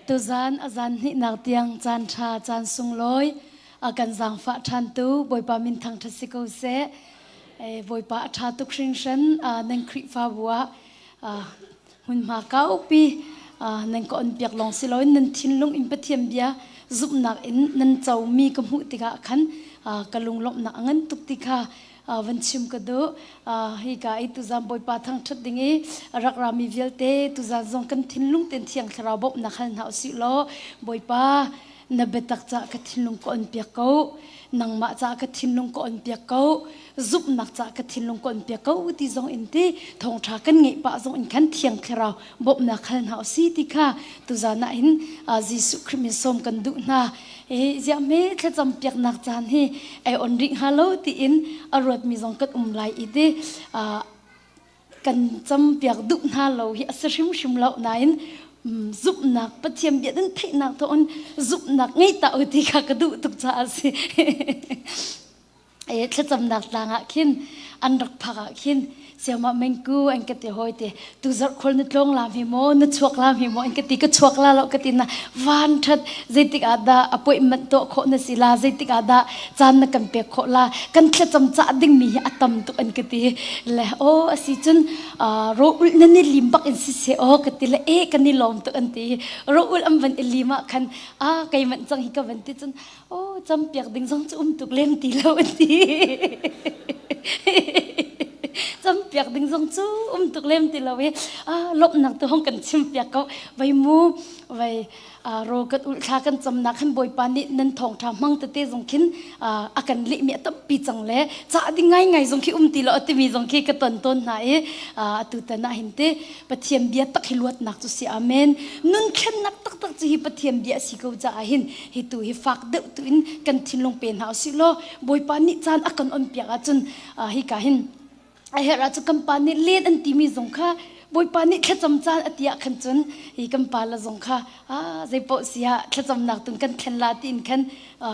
Tuzan a zan hnihnak tiang caan ṭha caan sunglawi a kan zaangfah ṭhantu Bawipa min thangṭhat si ko seh. Bawipa a ṭha tuk hringhran nan Khrihfabu ah hmunhma kaupi nan ka onpiak lawng si loin nan thinlung in Pathian bia zumhnak in nan comi ka hmuh tikah khan ka lunglawmhnak a ngan tuk ti kha van chim ka duh. Hika i tuzan Bawipa thangṭhat ding i rak rami vialte tuzan zong kan thinlung ten Thiang Thlarau bawmhnak hal hna usih law Bawipa na biatak ca ka thinlung ka on piak ko nangmah ca ka thinlung ka on piak ko zumhnak ca ka thinlung ka on piak ko ti zong in ti thawngṭha kan ngeih pah zong in khan Thiang Thlarau bawmhnak hal hna usih ti kha tuzan ah hin Jesuh Khrih min sawm kan duh hna. Ziah hme thlacam piaknak caan hi ai on rih hnga lo tiin a ruatmi zong kan um lai i ti kan campiak duh hna lo hi a si hrimhrim lo nain zumhnak Pathian bia nan theihnak thawngin zumhnak ngei ta u ti kha ka duh tuk caah a si. Thlacamnak tlang ah khin an rak phak ah khin siamah mengku an ka ti hawi te tu zarh khol na tlawng lam hi maw na chuak lam hi maw an ka ti ka chuak la lo ka ti na van that zeitik ah dah appointment tuah khawh na si la zeitik ah dah caan na kan pek khawh la kan thlacam cah ding mi hi a tam tuk an ka ti le o asi cun ro ul na ni lim bak in si se o ka ti le e kan ni lawm tuk an ti ro ul am van i lim ah khan a kei man cang hi ka van ti cun Oh, campiak ding zong cu um tuk lem ti lo an ti. Campiak ding zong cu um tuk lem ti lo i ah lawmhnak tu hong kan chim piak ko. Vai mu vai ro kan ulh thla kan camnak khan Bawipa nih nan thawngṭha hmang tete zong khin a kan lehmi a tampi cang le cah ding ngaingai zong khi um ti lo a timi zong khi ka ton tawn hna i atu tan ah hin te Pathian bia tak hi luatnak cu si amen. Nun thlennak taktak cu hi Pathian bia a si ko caah hin hi tu hi fak deuh tu in kan thinlung pe hna usih law Bawipa nih caan a kan on piak ahcun hika hin a herh ahcun kan pa nih len an timi zong kha Bawipa nih thlacam caan a ti ah khan cun hi kan pa la zong kha zeipaoh si ah thlacamnak tun kan thlen la tiin khan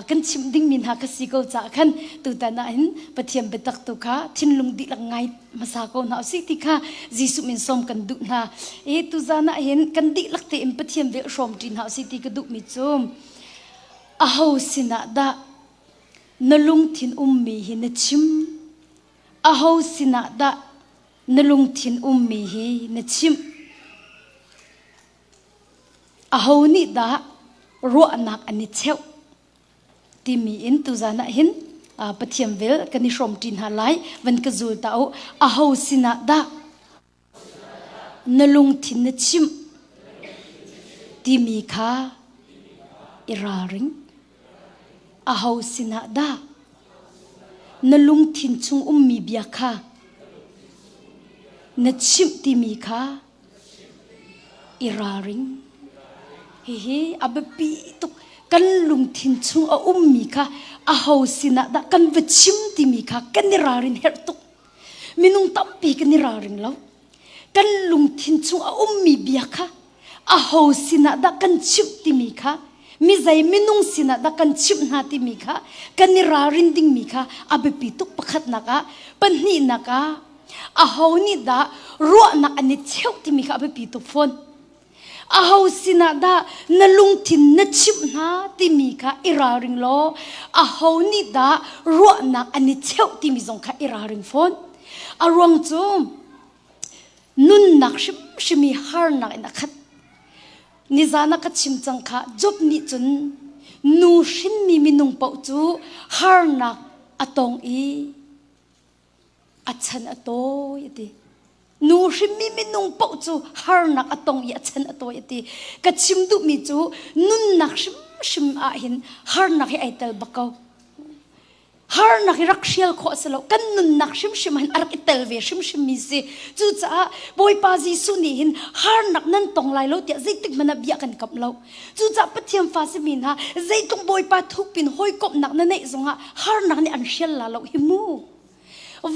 kan chimh dingmi hna kha si ko caah khan tutan ah hin Pathian biatak tu kha thinlung dihlak ngai hmasa ko hna usih ti kha Jesuh min sawm kan duh hna. I tuzan ah hin kan dihlak tein Pathian vel hrawm ṭi hna usih ti ka duhmi cu aho sinah dah na lungthin ummi hi na chim? Aho sinah dah na lungthin ummi hi na chimh? Aho nih dah ruahnak an i cheuh? Timi in tuzan ah hin Pathian vel kan i hrawm ṭi hna lai van ka zul ta u aho sinah dah na lungthin na chimh timi kha i ralring aho sinah dah na lungthin chung ummi bia kha na chimh timi kha I ralring. Hihi a biapi tuk. Kan lungthin chung a ummi kha aho sinah dah kan va chim timi kha kan i ralrin herh tuk. Minung tampi kan i ralring lo. Kan lungthin chung a ummi bia kha aho sinah dah kan chimh timi kha mi zei minung sinah dah kan chimh hna timi kha kan i ralrin dingmi kha a biapi tuk pakhatnak ah pahnihnak ah Aho nih dah ruahnak an i cheuh timi kha a biapi tuk fawn. Aho sinah dah na lungthin na chimh hna timi kha i ralring law aho nih dah ruahnak an i cheuh timi zong kha i ralring fawn. A ruang cu nunnak hrimhrim i harnak in a khat. Nizan ah ka chim cang kha Job nih cun nu hrinmi minung paoh cu harnak a tong i A chan a tawi a ti. Nu hrimmi minung paoh cu harnak a tong i a chan a tawi a ti. Ka chim duhmi cu nunnak hrimhrim ah hin harnak hi ai tel bak ko. Harnak hi rak hrial khawh a si lo. Kan nunnak hrimhrim ah hin a rak i tel ve hrimhrim mi si. Cucaah Bawipa Jesuh nih hin harnak nan tong lai lo tiah zeitik hmanh ah bia kan kamh lo. Cucaah Pathian fa simi hna zeitluk Bawipa thukpin hawikomhnak na neih zongah harnak nih an hrial la lo hi mu.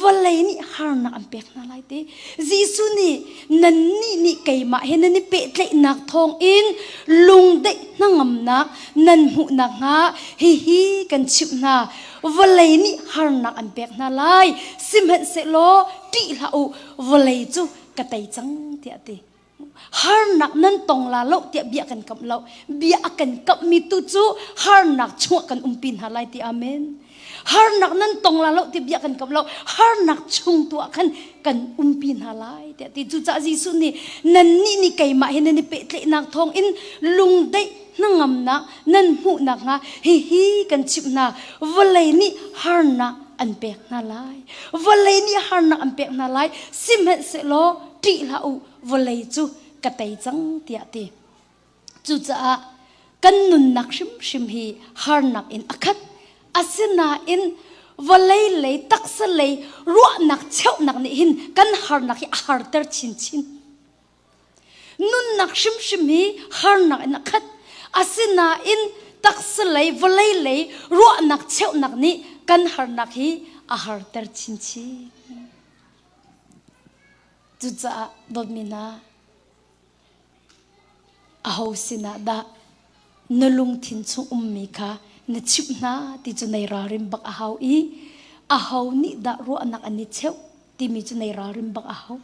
Vawlei nih harnak an pek hna lai ti. Jesuh nih nannih nih keimah he nan i pehtlaihnak thawngin lungdaih hnangamnak nan hmuh nakhnga hihi kan chimh hna. Vawlei nih harnak an pek hna lai. Sihmanhsehlaw ṭih hlah u, vawlei cu ka tei cang tiah a ti. Harnak nan tong la lo tiah bia kan kamh lo. Bia a kan kamhmi tu cu harnak chungah kan umpi hna lai ti amen. Harnak nan tong la lo tiah bia kan kamh lo. Harnak chung tu ah khan kan umpi hna lai tiah ti. Cucaah Jesuh nih nannih nih keimah he nan i pehtlaihnak thawng in lungdaih hnangamnak nan hmuh nakhnga hihi kan chimh hna vawlei nih harnak an pek hna lai. Vawlei nih harnak an pek hna lai. Sihmanhsehlaw ṭih hlah u, vawlei cu ka tei cang tiah ti. Cucaah kan nunnak hrimhrim hi harnak in a khat. Asinain vawlei lei taksa lei ruahnak cheuhnak nih hin kan harnak hi a harter chinchin. Nunnak hrimhrim hi harnak in a khat. Asinain taksa lei vawlei lei ruahnak cheuhnak nih kan harnak hi a harter chinchin. Cucaah dawtmi hna, aho sinah dah na lungthin chung ummi kha na chimh hna ti cu nei ralrin bak a hau i aho nih dah ruahnak an i cheuh timi cu nei ralrin bak a hau.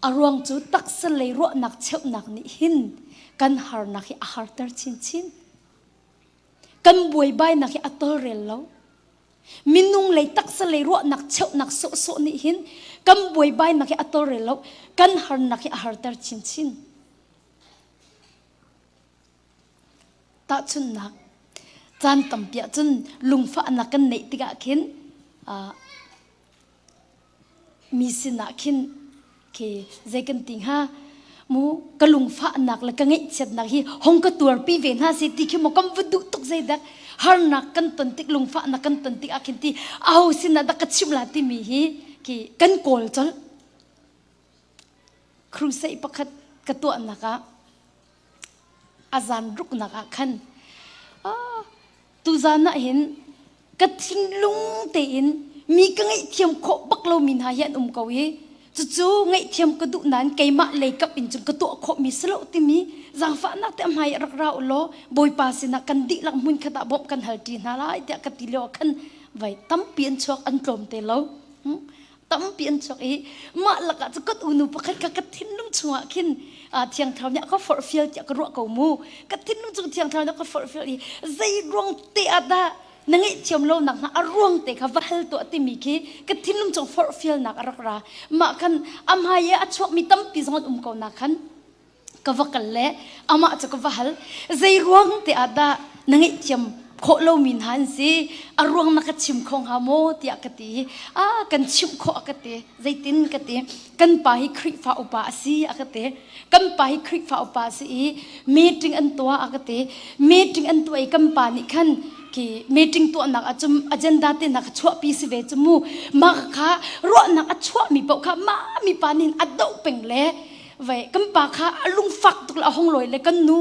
A ruang cu taksa lei ruahnak cheuhnak nih hin kan harnak hi a harter chinchin. Kan buaibainak hi a tolrel lo. Minung lei taksa lei ruahnak cheuhnak sawhsawh nih hin kan buaibainak hi a tolrel lo, kan harnak hi a harter chinchin. Tahchunhnak, caan tampi ahcun lungfahnak kan neih tikah khin mi sinah khin khi zei kan ti hnga mu ka lungfahnak le ka ngaihchiatnak hi hong ka tuarpi ve hna seh ti khi maw kan va duh tuk zeidak harnak kan ton tik lungfahnak kan ton tik ah khin ti aho sinah dah ka chimh la timi hi khi kan kawl colh crusade pakhat ka tuahnak ah a zan ruknak ah khan tuzan ah hin ka thinlung tein mi ka ngaihthiam khawh bak lomi hna hi an um ko i cucu ngaihthiam ka duh nain keimah lei kap in cun ka tuah khawhmi si lo timi zaangfahnak te a hmai ah rak ra u law Bawipa sinah kan dihlak hmun khat ah bawmh kan hal ṭi hna lai tiah ka ti lio ah khan vai tampi an chuak an tlawm te lo. Tampi an chuak i mah lakah cu kan unu pakhat kha ka thinlung chungah khin thiang thlarau nih a ka forhfial tiah ka ruah ko mu. Ka thinlung chung thiang thlarau nih a ka forhfial i zei ruang te ah dah na ngaihthiam lonak hna a ruang te kha va hal tuah timi khi ka thinlung chung forhfialnak a rak ra. Mah khan a hmai i a chuakmi tampi zong an um ko na khan ka va kal le amah cu ka va hal zei ruang te ah dah na ngaihthiam khawh lomi hna an si a ruang na ka chim kho hnga maw tiah ka ti a kan chimh khawh a ka ti zeitin ka ti kan pa hi Khrihfa upa a si a ka ti kan pa hi Khrihfa upa a si i meeting an tuah a ka ti meeting an tuah i kan pa nih khan khi meeting tuahnak ah cum agenda te na ka chuahpi si ve cu mu mah kha ruahnak a chuahmi paoh kha mah mi pa nih a doh peng le Vei kan pa kha a lungfak tuk le a hong lawi le kan nu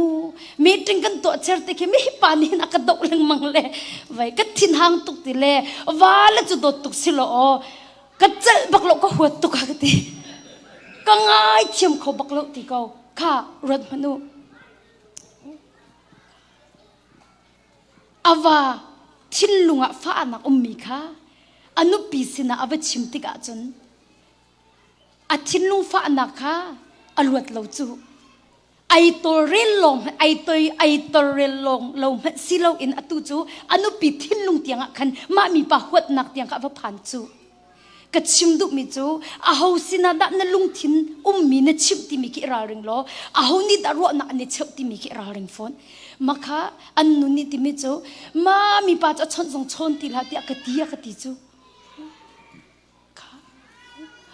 meeting kan tuah cer te khi mi pa nih hin a ka doh lengmang le vei ka thinhang tuk ti le va le cu dawt tuk si lo aw ka celh bak lo ka huat tuk a ka ti ka ngai thiam kho bak lo ti ko kha ruat hmanh u a va thinlung ah fahnak ummi kha a nupi sinah a va chim tikah cun A thinlung fahnak kha a luat lo cu. Ai tawlrel lawng ai toi ai tawlrel lawng lo hmanh si loin atu cu a nupi thinlung tiang ah khan mah mipa huatnak tiang kha a va phan cu. Ka chim duhmi cu aho sinah dah na lungthin ummi na chimh timi khi i ralring law aho nih dah ruahnak an i cheuh timi khi i ralring fawn. Makha an nu nih timi cu ma mipa cu a chawnh zong chawn ti hlah tiah ka ti a ka ti cu.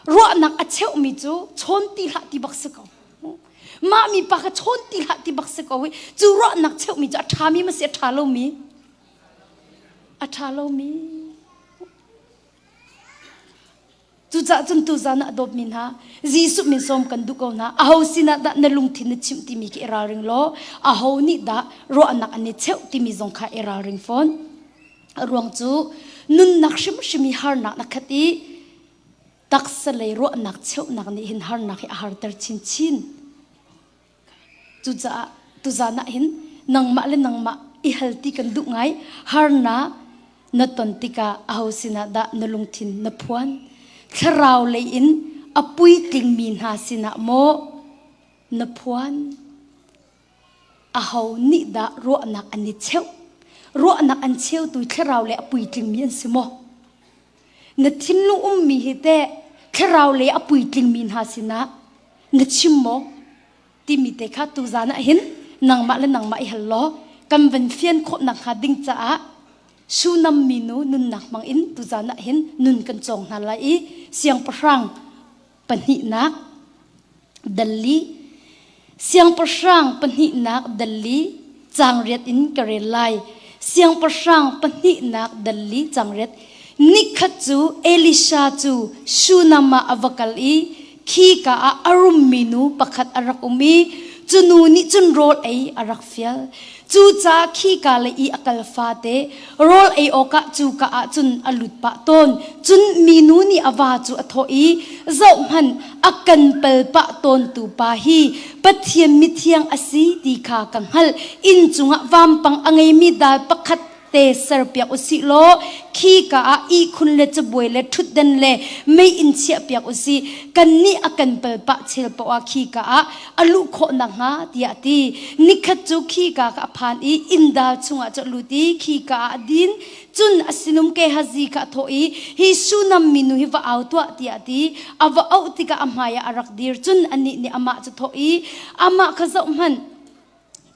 Ruahnak a cheuhmi cu chawn ti hlah ti bak si ko. Mah mi pa kha chawn ti hlah ti bak si ko i cu ruahnak cheuhmi cu a ṭhami ma si a ṭha lomi? A ṭha lomi. Cucaah cun tuzan ah dawtmi hna, Jesuh min sawm kan duh ko hna. Aho sinah dah na lungthin na chimh timi khi i ralring law, aho nih dah ruahnak an i cheuh timi zong kha i ralring fawn. A ruang cu nunnak hrimhrim hi harnak na khat i taksa lei ruahnak cheuhnak nih hin harnak hi a harter chinchin. Cucaah tuzan ah hin nangmah le nangmah i hal ti kan duh ngai. Harnak na ton tikah aho sinah dah na lungthin na phuan? Thlarau lei in a puitlingmi hna sinah maw? Na phuan? Aho nih dah ruahnak an i cheuh? Ruahnak an cheutu thlarau le a puitlingmi an si maw? Na thinlung ummi hi teh thlarau le a puitlingmi hna sinah na chim maw? Timi te kha tuzan ah hin nangmah le nangmah i hal law kan van fian khawh nakhnga ding caah Sunam minu nunnak hmang in tuzan ah hin nun kan cawng hna lai i siangpahrang pahnihnak Delhi Siangpahrang pahnihnak Delhi cangriat in ka rel lai. Siangpahrang pahnihnak Delhi cangriat Nikhat cu Elisha cu Shunam ah a va kal i khika ah a rummi nu pakhat a rak um i cu nu nih cun rawl ei a rak fial. Cucaah khika lei i a kal fate rawl ei awkah cuka ah cun a lut pah tawn. Cun minu nih a va cu a thawh i, Zohhmanh, a kan pal pah tawntu pa hi Pathian mithiang a si ti kha ka hngalh. Inn cungah vampang a ngeimi dal pakhat te serpiak u sih law khika ah ihkhun le cabuai le ṭhutdan le meiinn chiahpiak u sih. Kannih a kan pal pah chel paoh ah khika ah a luh khawh nakhnga tiah a ti. Nikhat cu khika kha a phan i inndal chungah cu a lut i khika ah a din. Cun a sinum Gehazi kha a thawh i, Hi Shunam minu hi va au tuah tiah a ti. A va auh tikah a hmaiah a rak dir. Cun anih nih amah cu thawh i, Amah kha zohhmanh,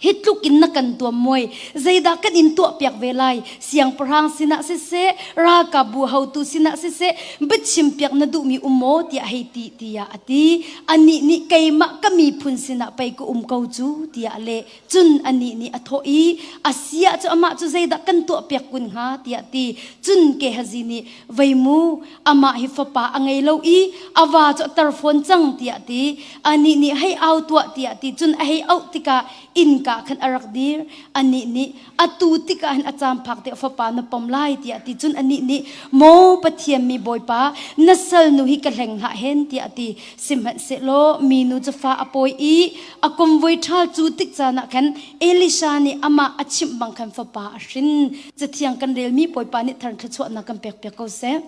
Hi tluk in na kan tuam muai, zeidah kan in tuahpiak ve lai? Siangpahrang sinah siseh, ralkapbu hotu sinah siseh, biachimpiak na duhmi um maw? tiah hei ti, tiah a ti. Anih nih keimah ka miphun sinah pei ka um ko cu, tiah a leh. Cun anih nih a thawh i, A si ah cu amah cu zeidah kan tuahpiak kun hnga? tiah a ti. Cun Gehazi nih, Vei mu, amah hi fapa a ngei lo i a va cu a tar fawn cang tiah a ti. Anih nih hei au tuah tiah a ti. Cun a hei auh tikah innka khan a rak dir. Anih nih atu tikah hin a caan phak te fapa na pom lai tiah a ti. Cun anih nih maw Pathian mi Bawipa na salnu hi ka hleng hlah hen tiah a ti. Sihmanhsehlaw minu cu fa a pawi i a kumvoi ṭhal cu tik caan ah khan Elisha nih amah a chimh bang khan fapa a hrin. Cathiang kan relmi Bawipa nih thar thluachuahnak kan pekpiak ko seh.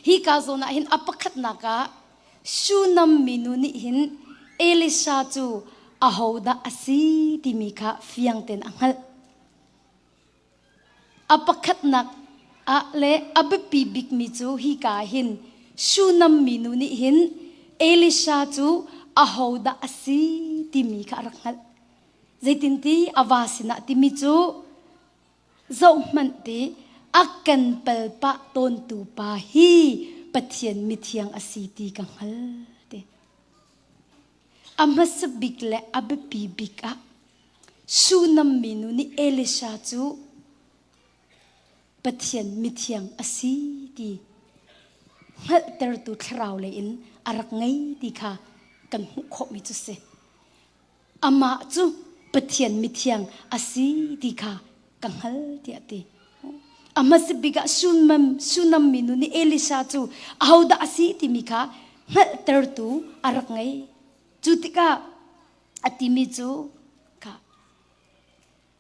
Hi ka zawn ah hin a pakhatnak ah Shunam minu nih hin Elisha cu ahodah a si timi kha fiang tein a hngalh. A pakhatnak ah le a biapi bikmi cu hika ah hin Shunam minu nih hin Elisha cu ahodah a si timi kha a rak hngalh. Zeitinti a va sinah timi cu zohhmanh ti a kan pal pah tawntu pa hi Pathian mithiang a si ti ka hngal ti. A hmasa bik le a biapi bik ah Shunam minu nih Elisha cu Pathian mithiang a si ti hngalhtertu thlarau lei in a rak ngei ti kha kan hmuh khawhmi cu si. Amah cu Pathian mithiang a si ti kha ka hngal tiah a ti. A hmasa bik ah Shunam, Shunam minu nih Elisha cu ahodah a si timi kha hngalhtertu a rak ngei. Cu tikah a timi cu kha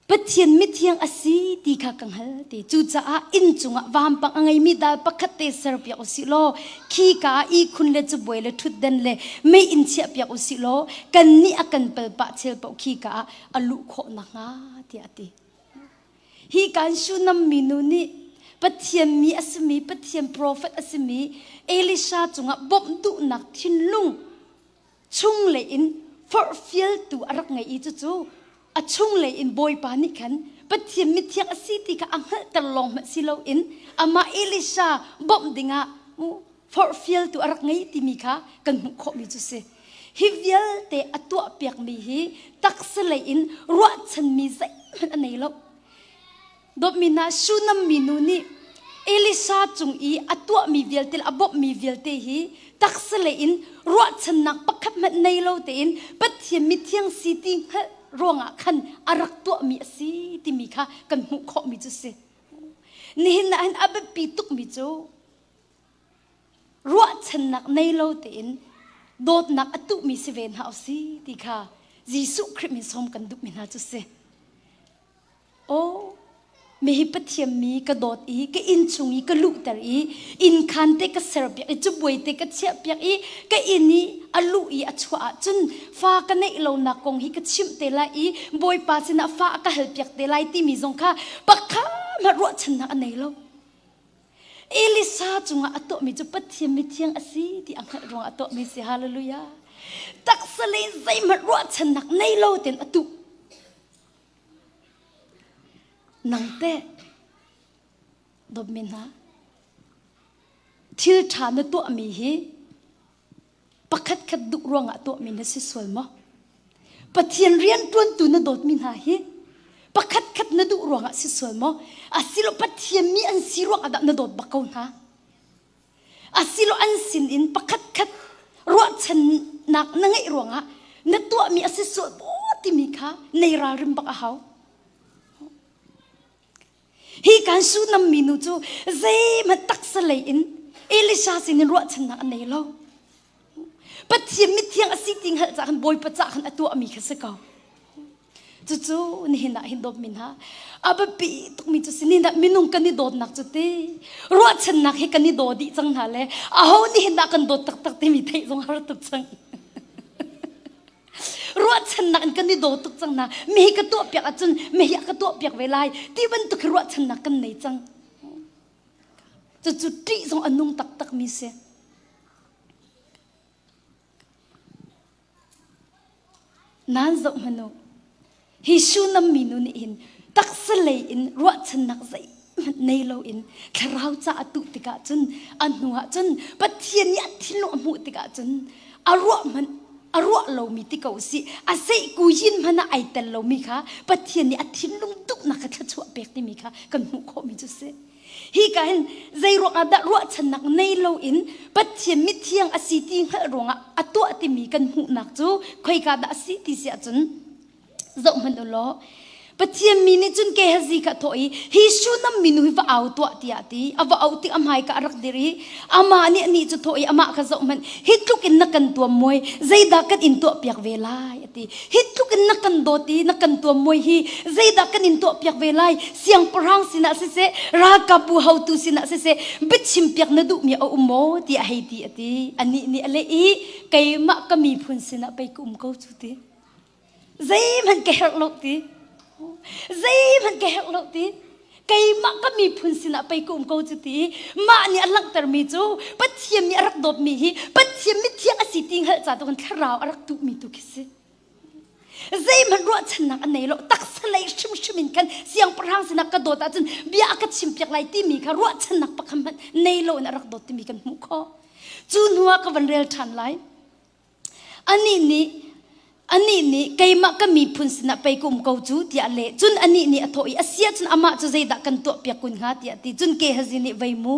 Pathian mithiang a si ti kha ka hngal ti. Cucaah inn cungah vampang a ngeimi dal pakhat te serpiak u sih law khika ah ihkhun le cabuai le ṭhutdan le meiinn chiahpiak u sih law kannih a kan pal pah chel paoh khika ah a luh khawh nakhnga tiah a ti. Hi kan Shunam minu nih Pathian mi a simi Pathian profet a simi Elisha cungah bawmh duhnak thinlung chunglei in forhfialtu a rak ngei i cucu a chunglei in Bawipa nih khan Pathian mithiang a si ti kha a hngalhter lawng hmanh si loin amah Elisha bawmh dingah forhfialtu a rak ngei timi kha kan hmuh khawhmi cu si. Hi vialte a tuahpiakmi hi taksa lei in ruahchanmi zeihmanh a nei lo. Dawtmi hna Shunam minu nih Elisha cung i a tuahmi vialte le a bawmhmi vialte hi taksa lei in ruahchannak pakhat hmanh nei lo tein Pathian mithiang si ti hngalh ruangah khan a rak tuahmi a si timi kha kan hmuh khawhmi cu si. Nihin ah hin a biapi tukmi cu ruahchannak nei lo tein dawtnak a tuhmi si ve hna u si ti kha Jesuh Khrih min sawm kan duhmi hna cu si. Aw. Mi hi Pathian mi ka dawt i ka inn chung i ka luhter i inn khan te ka serpiak i cabuai te ka chiahpiak i ka inn i a luh i a chuah ahcun fa ka neih lonak kong hi ka chimh te lai i Bawipa sinah fa a ka halpiak te lai timi zong kha pakhat hmanh ruahchannak a nei lo. Elisa cungah a tuahmi cu Pathian mithiang a si ti a hngalh ruangah a tuahmi si. Hallelujah. Taksa lei zeihmanh ruahchannak nei lo tein a tuh. Nang teh dawtmi hna thil ṭha na tuahmi hi pakhatkhat duh ruangah tuahmi na si sual maw? Pathian rianṭuantu na dawtmi hna hi pakhatkhat na duh ruangah si sual maw? Asilo Pathian mi an si ruangah dah na dawt bak ko hna? Asilo an sinin pakhatkhat ruahchannak na ngeih ruangah na tuahmi a si sual maw timi kha nei ralrin bak a hau. Hi kan Sunam minu cu zeihmanh taksa lei in Elisha sinin ruahchannak a nei lo. Pathian mithiang a si ti hngalh cah khan Bawipa cah khan a tuahmi kha si ko. Cucu nihin ah hin dawtmi hna a biapi tukmi cu si nihin ah minung kan i dawtnak cu ti ruahchannak hi kan i daw dih cang hna le aho nihin dah kan dawt taktak timi theih zong har tuk cang. Ruahchannak in kan i daw tuk cang hna. Mi hi ka tuah piak ahcun mi hi a ka tuah piak ve lai ti bantuk hi ruahchannak kan nei cang. Cucu ṭih zong a nung taktak mi si. Nan zoh hmanh u. Hi Shunam minu nih hin taksa lei in ruahchannak zeihmanh nei loin thlarau ca a tuh tikah cun a hnuah cun Pathian nih a thinlung a hmuh tikah cun a ruah hmanh a ruah lomi ti ko usih a seihku yin hmanh ah ai tel lomi kha Pathian nih a thinlung duhnak kha thluachuah pek timi kha kan hmuh khawhmi cu si. Hi ka hin zei ruangah dah ruahchannak nei loin Pathian mithiang a si ti hngalh ruangah a tuah timi kan hmuhnak cu khoika dah a si ti si ahcun zoh hmanh u law Pathian mi nih cun Gehazi kha a thawh i hi Shunam minu hi va au tuah tiah a ti a va auh tik a hmai ka a rak dir i amah nih anih cu thawh i amah kha zoh hmanh hi tluk in na kan tuam muai zeidah kan in tuahpiak ve lai a ti hi tluk in na kan dawt i na kan tuam muai hi zeidah kan in tuahpiak ve lai siangpahrang sinah siseh ralkapbu hotu sinah siseh biachimpiak na duhmi a um maw tiah hei ti a ti anih nih a leh i keimah ka miphun sinah pei ka um ko cu ti zeihmanh ka herh lo ti zeihmanh ka herh lo ti keimah ka miphun sinah pei ka um ko cu ti mah nih a langhtermi cu Pathian nih a rak dawtmi hi Pathian mithiang a si ti hngalh ca tu kan thlarau a rak tuhmi tu khi si zeihmanh ruahchannak a nei lo taksa lei hrimhrim in khan siangpahrang sinah ka dawt ahcun bia a ka chimpiak lai timi kha ruahchannak pakhat hmanh nei lo in a rak dawt timi kan hmuh khawh cu hnu ah ka van rel ṭhan lai Anih nih anih nih keimah ka miphun sinah pei ka um ko cu tiah a leh. Cun anih nih a thawh i a si ahcun amah cu zeidah kan tuahpiak kun hnga tiah a ti. Cun Gehazi nih vei mu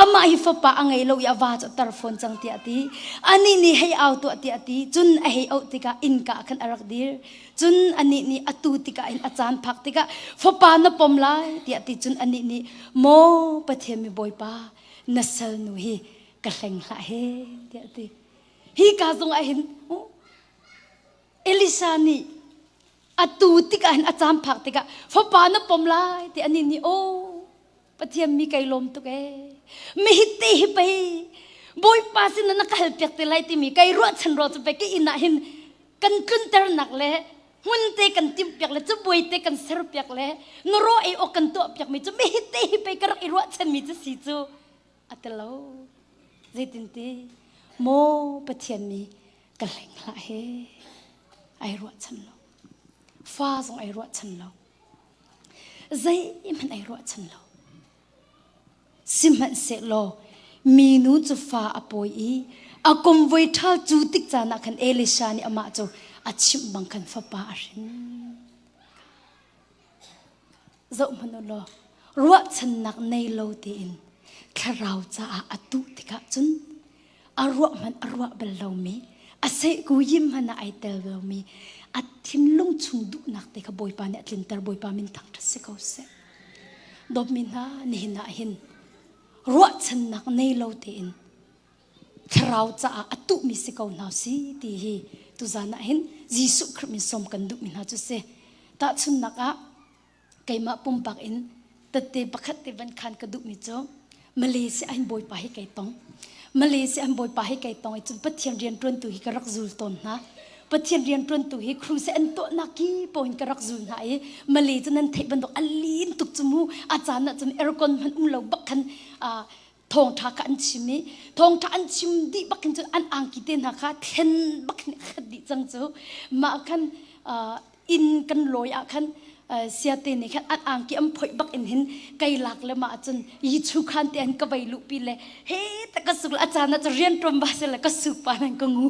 amah hi fapa a ngei lo i a va cu a tar fawn cang tiah a ti. Anih nih hei au tuah tiah a ti. Cun a hei auh tikah innka ah khan a rak dir. Cun anih nih atu tikah hin a caan phak tikah fapa na pom lai tiah a ti. Cun anih nih maw Pathian mi Bawipa na salnu hi ka hleng hlah he tiah a ti. Hi ka zong ah hin Elisa nih atu tikah hin a caan phak tikah fapa na pom lai ti ani nih aw Pathian mi kai lawm tuk ee mi hi te hi pei Bawipa sin na ka hal piak te lai timi kai ruahchan ro cu pei ka inn ah hin kan tlunternak le hmun te kan timh piak le cabuai te kan ser piak le na ro ei awk kan tuah piak mi cu mi hi te hi pei ka rak i ruahchan mi cu si cu a ti lo zeitinti maw Pathian mi ka hleng hlah he ai ruahchan lo fa zong ai ruahchan lo zeihmanh ai ruahchan lo sihmanhsehlaw minu cu fa a pawi i a kum voi ṭhal cu tik caan ah khan Elisha nih amah cu a chimh bang khan fapa a hrin Zoh hmanh u law ruahchannak nei lo tein thlarau caah a tuh tikah cun a ruah hmanh a ruah bal lomi a sehku yim hmanh ah ai tel lomi a thinlung chung duhnak te kha Bawipa nih a tlinter Bawipa min thangṭhat si ko seh. Dawtmi hna nihin ah hin ruahchannak nei lo tein thlarau caah a tuhmi si ko hna si ti hi tuzan ah hin Jesuh Khrih min sawm kan duhmi hna cu si. Tahchunhnak ah keimah pumpak in Tette pakhat te van khan ka duhmi cu Malaysia an bawipa hi kai tong. Malaysia an bawipa hi kai tong i cun Pathian rianṭuantu hi ka rak zul tawn hna. Pathian rianṭuantu hi crusade an tuahnak ki paoh in ka rak zul hna i Malay cu nan theih bantuk a lin tuk cu mu a caan ah cun aircon hmanh um lo bak khan thawngṭha kha an chim i thawngṭha an chim dih bak hin cun an angki te hna kha thlen bak hin a khat dih cang cu mah khan inn kan lawi ah khan siate nih khan an angki an phoih bak in hin kai lak le mah cun yi chu khan te an ka vei luhpi le he ta ka suk a caan ah cu rian ṭuan ba se le ka suk pa nan ka ngu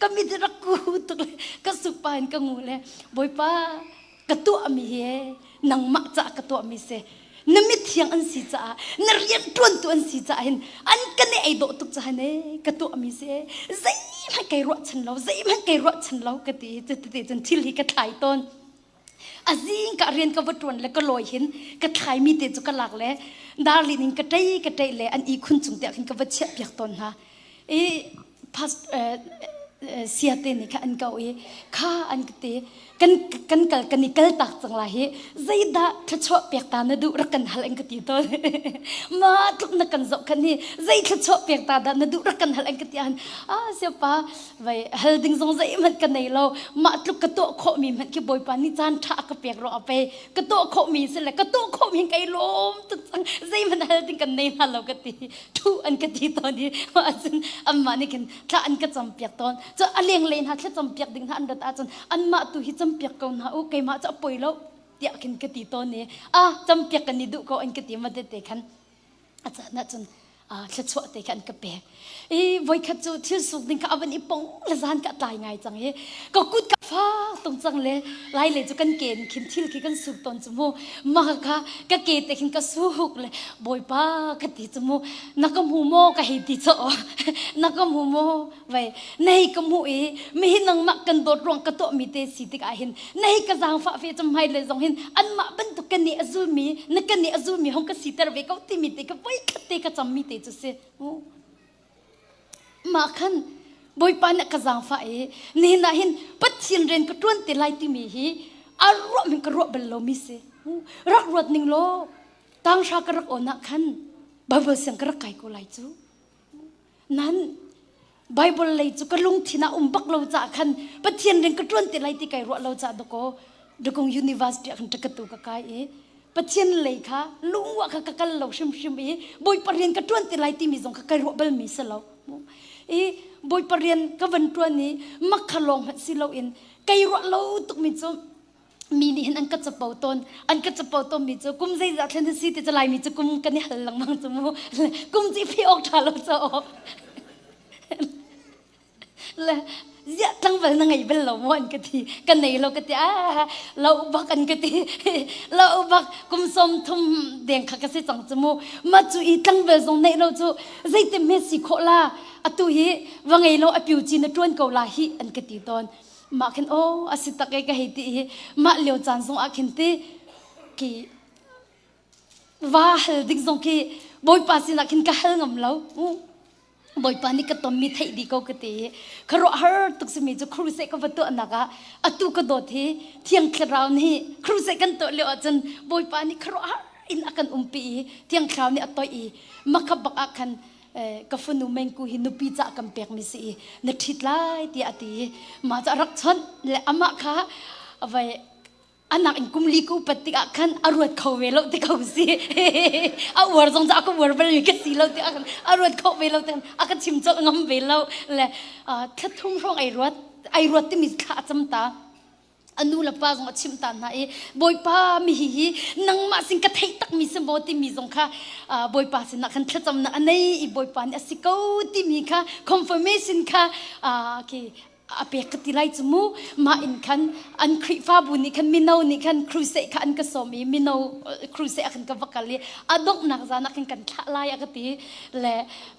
ka mit rak ku tuk le ka suk pa in ka ngu le bawipa ka tuahmi hi nangmah caah ka tuahmi si na mithiang an si caah na rian ṭuantu an si caah hin an kan i ei dawh tuk caah hin ee ka tuahmi si ee zeihmanh kai ruahchan lo zeihmanh kai ruahchan lo ka ti cuti cun thil hi ka thlai tawn a zing ka rian ka va ṭuan le ka lawi hin ka thlaimi te cu ka lak le darlin in ka ṭei ka ṭei le an ihkhun cung te ah khin ka va chiah piak tawn hna i past siate nih kha an ko i kha an ka ti kan kan kal kan i kal tak cang lai hi zeidah thluachuah pek ta na duh rak kan hal an ka ti tawn ma tluk na kan zoh khan hi zei thluachuah pek ta dah na duh rak kan hal an ka ti an ah siapa vai hal ding zong zeihmanh ka nei lo mah tluk ka tuah khawh mi hmanh khi bawipa nih caan tha ka pek ro a pe ka tuah khawh mi si le ka tuah khawh mi kai lawm tuk cang zeihmanh hal ding kan nei hna lo ka ti thu an ka ti tawn i ahcun anmah nih khin thla an ka campiak tawn cu a lenglei hna thla campiak ding hna an rat ahcun anmah tu hi campiak ko hna u keimah cu a poi lo tiah khin ka ti tawn i a campiak kan i duh ko an ka ti ma te khan a caan ahcun thluachuah te kha an ka pek i voikhat cu thil suk ding kha a van i pong le zan ka tlai ngai cang i ka kut ka fak tung cang le lai le cu kan ke in khin thil khi kan suk tawn cu mu mah kha ka ke te khin ka suk le bawipa ka ti cu mu na ka hmu maw ka hei ti chaw na ka hmu maw vai na hei ka hmu i mi hi nangmah kan dawt ruang ka tuah mi te si tikah hin na hei ka zaangfah ve cu hmai le zong hin anmah bantuk kan nih a zulmi na kan nih a zulmi hong ka siter ve ko timi te ka voi khat te ka cammi te cu si Mah khan Bawipa nih ka zaangfah i nihin ah hin Pathian rian ka ṭuan te lai timi hi a ruah min ka ruah bal lomi si. Rak ruat ning law tanghra ka rak awn ah khan Bible siang ka rak kai ko lai cu. Nan Bible lei cu ka lungthin ah um bak lo caah khan Pathian rian ka ṭuan te lai ti kai ruah lo caah dakaw Dukung University ah khan ṭakatu ka kai i Pathian lei kha lungwa kha ka kal lo hrimhrim i Bawipa rian ka ṭuan ti lai timi zong kha kai ruah balmi si lo. I Bawipa rian ka van ṭuan i mak kha lawng hmanh si loin kai ruah lo tukmi cu mi nih hin an ka capo tawn an ka capo tawnmi cu kum zeizah thlen na si ti cu Laimi cu kum kan i hal lengmang cu mu kum cu i phi awk ṭha lo caw le ziah tlangval na ngei bal lo maw an ka ti ka nei lo ka ti ah lo bak an ka ti lo bak kum som thum deng kha ka si cang chu mu ma chu i tlangval zong nei lo chu zeiti hme si khawh la atu hi va ngei lo a piu chi na tuan ko la hi an ka ti tawn mah khin oh asi tak e ka hei ti hi mah lio caan zong ah khin ti ki va hal ding zong khi bawipa sinah khin ka hal ngam lo Bawipa nih ka tonmi theih dih ko ka ti i khuaruahhar tuk simi cu crusade ka va tuahnak ah atu ka dawt hi Thiang Thlarau nih crusade kan tuah lio ahcun Bawipa nih khuaruahhar in a kan umpi i Thiang Thlarau nih a toih i makha bak ah khan ka fanu Mengku hi nupi cah kan pekmi si i na ṭhit lai tiah a ti i mah cu a rak chawnh le amah kha vai anak in kum li ka upat tikah khan a ruat kho ve lo ti ko si a uar zong cu a ka uar bal mi ka si lo ti a ruat kho ve lo ti a ka chim colh ngam ve lo le thla thum hrawng ai ruat ai ruat timi thla a cam ta a nu le pa zong a chimh ta hna i bawipa mi hi hi nangmah sin ka theih tak mi si maw timi zong kha bawipa sinah khan thlacamnak a nei i bawipa nih a si ko timi kha confirmation kha khi a pek ka ti lai cu mu mah in khan an Khrihfabu nih khan mino nih khan crusade kha an ka sawm i mino crusade ah khan ka va kal i a donghnak zan ah khan kan thlah lai a ka ti le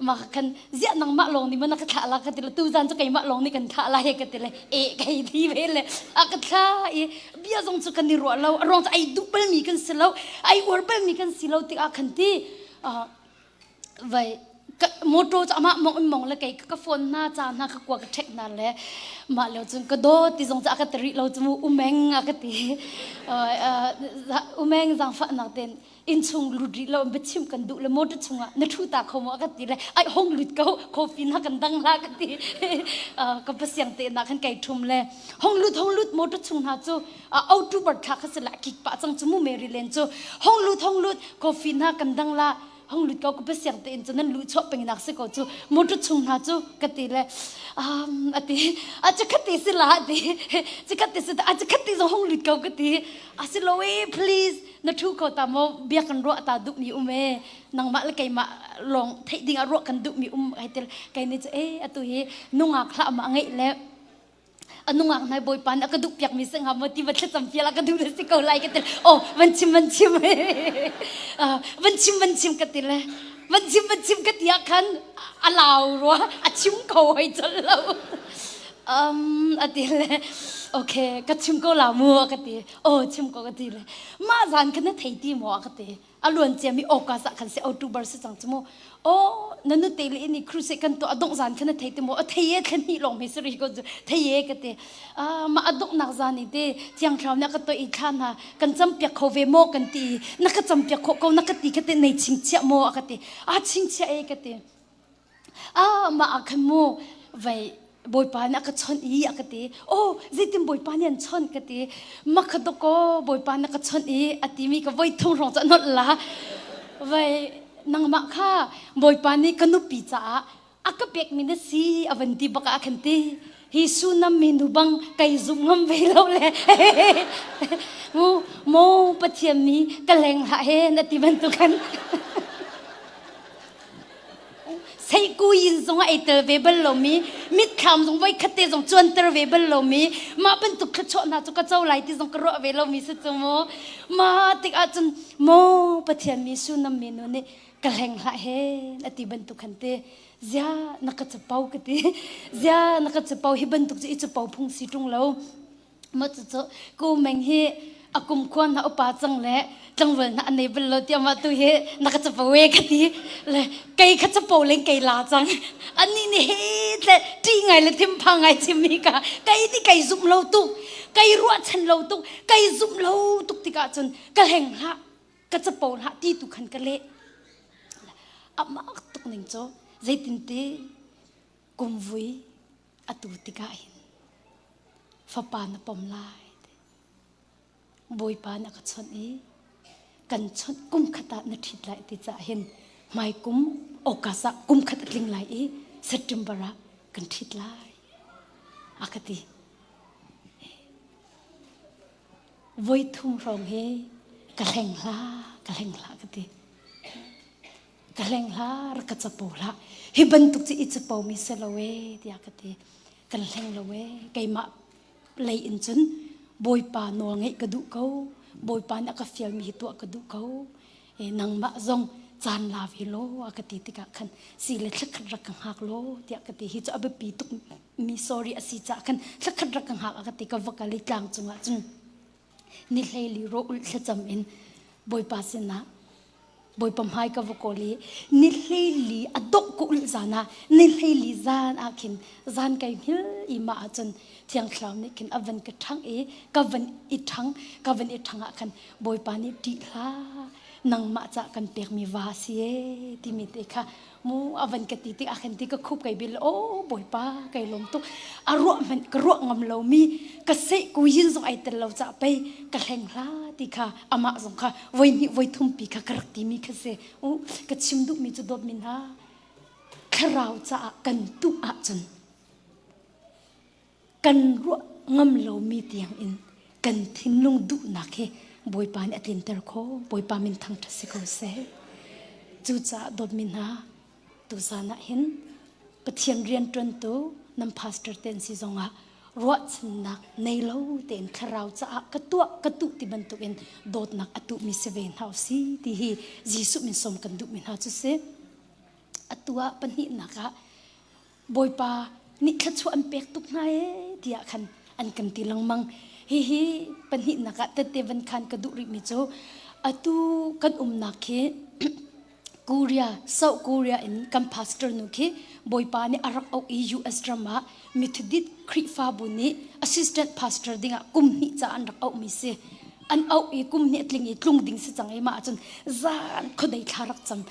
mah khan ziah nangmah lawng nih maw na ka thlah la ka ti le tu zan cu keimah lawng nih kan thlah lai ka ti le e kai ti ve le a ka thlah i bia zong cu kan i ruah lo a ruang cu ai duh balmi kan si lo ai uar balmi kan si lo tikah khan ti vai. Motor cu amah mong in mong le kei ka phone hna ca hna ka kua ka ṭhek hna le mah lio cun ka dawt ti zong cu a ka ti rih lo cu mu umeng a ka ti. Umeng zaangfahnak tein innchung lut rih lo biachim kan duh le motor chungah na ṭhu ta kho maw a ka ti le ai hong lut ko coffee na kan dang hlah ka ti. Ka pasiang te na khan kai ṭhum le hong lut hong lut motor chung hna cu October thla kha si la kik pah cang cu mu Mary Len cu hong lut hong lut coffee na kan dang la hong lut ko ka pasiang tein cu nan luh chuah peng nak si ko cu motor chung hna cu ka ti le um ati a chu khati si la ti chu khati si a chu khati zong hong lut ko ka ti a si lo e please na thu ko ta mo bia kan ruah ta duh mi um e nangmah le keimah lawng theih ding ah ruah kan duh mi um ai tel kai ni chu e atu hi nungak hlah ma ngeih le a nungak hnai bawipa nih a ka duh piak mi si hnga maw ti va thlacam fial a ka duh le si ko lai ka ti oh van chim van chim van chim van chim ka ti le van chim van chim ka ti ah khan a lau rua a chim ko hoi chol lo um a ti le okay ka chim ko la mu ka ti oh chim ko ka ti le mah zan khan na thei ti maw ka ti a luan ciami August ah khan si October si cang cu mu oh na nu te le ini crusade kan tuah a dongh zan khan na thei ti mu a thei e thlen hnih lawng hme sari ko cu thei e ka ti ma a donghnak zan i te thiang thlarau nih a ka toih i thla hna kan campiak kho ve maw kan ti na ka campiak khawh ko na ka ti kha te nei chingchiah maw a ka ti a chingchiah e ka ti Ah, mah ah khan mu vei Bawipa nih a ka chawnh i a ka ti. Oh, zeitin Bawipa nih an chawnh ka ti. Makha dawkaw Bawipa nih a ka chawnh i a timi ka voi thum hrawng cu a nolh la. Vei nangmah kha Bawipa nih ka nupi caah a ka pekmi na si a van ti bak ah a khan ti. Hi Sunam minu bang kai zumh ngam ve lo le mu maw Pathian mi ka leng hlah he na ti bantuk khan Seihkuyin zong a ei tel ve bal lomi, mitthlam zong voikhat te zong cuanter ve bal lomi, mah bantuk thluachuah hna cu ka co lai ti zong ka ruah ve lomi si cu mu. Mah tikah cun maw Pathian mi Sunam minu nih ka hleng hlah hen a ti bantuk khan ti. Zia na ka capo ka ti. Zia na ka capo hi bantuk cu i capo phung si ṭung lo. Maw cucu ku meng hi a kum khua na upa cang le tlangval na anei bal lo tiah mah tu hi na ka capo e ka ti le kei kha capo len kei la cang ani nih he tle ṭih ngai le thinphang ngai chimmi ka kei nih kei zumh lo tuk kei ruahchan lo tuk kei zumh lo tuk tikah cun ka hleng hlah ka capo hlah ti tu khan ka leh amak tuk ning cu zeitin ti kumvui atu tikah hin fapa na pom lai Bawipa na ka chawnh i kan chawnh kum khat ah na ṭhit lai ti caah hin hmai kum August ah kum khat a tling lai i September ah kan ṭhit lai a ka ti voi thum hrawng hi ka hleng hlah ka hleng hlah ka ti ka hleng hlah rak ka capo hlah hi bantuk cu i capo mi si lo e tiah ka ti kan hleng lo e keimah lei in cun bawipa nawl ngeih ka duh ko bawipa nih a ka fialmi hi tuah ka duh ko e nangmah zong caan la ve law a ka ti tikah khan si le thlakhat rak ka hngak law tiah ka ti hi cu a biapi tuk mi sorry a si caah khan thlakhat rak ka hngak a ka ti ka va kal i tlang cungah cun ni hleili rawh ulh thlacam in Bawipa sinah Bawipa hmai ka va kawl i ni hleili a dongh ka ulh zan ah ni hleili zan ah khin zan kai hngil i mah ahcun Thiang Thlarau nih khin a van ka ṭhangh i ka van i ṭhang ka van i ṭhang ah khan Bawipa nih ṭih hlah nangmah cah kan pekmi va si e timi te kha mu a van ka ti tik ah khan ti ka khup kai bil o bawipa kai lawm tuk a ruah hmanh ka ruah ngam lomi ka seh ku yin zong ai tel lo ca pei ka hleng hla ti kha amah zong kha voi hnih voi thum pi kha ka rak timi kha si u ka chim duhmi cu dawt min ha thlarau caah kan tuh ahcun kan ruah ngam lomi tiang in kan thinlung duhnak hi Bawipa nih a tlinter khawh. Bawipa min thangṭhat si ko seh. Cucaah dawtmi hna, tuzan ah hin Pathian rianṭuantu nan pastor te an si zongah ruahchannak nei lo tein thlarau caah ka tuah ka tuh ti bantukin dawtnak a tuhmi si ve hna usih ti hi Jesuh min sawm kan duhmi hna cu si. Atu ah pahnihnak ah Bawipa nih thluachuah an pek tuk hna ee tiah khan an kan ti lengmang. Hihi pahnihnak ah tette van khan ka duh rihmi cu atu kan umnak hi. Korea, South Korea in kan pastor nu khi Bawipa nih a rak auh i US ram ah Methodist Khrihfabu nih assistant pastor dingah kum hnih ca an rak auhmi si. An auh i kum hnih tling i tlung ding si cang i mah ahcun zan khuadei thla rak cam.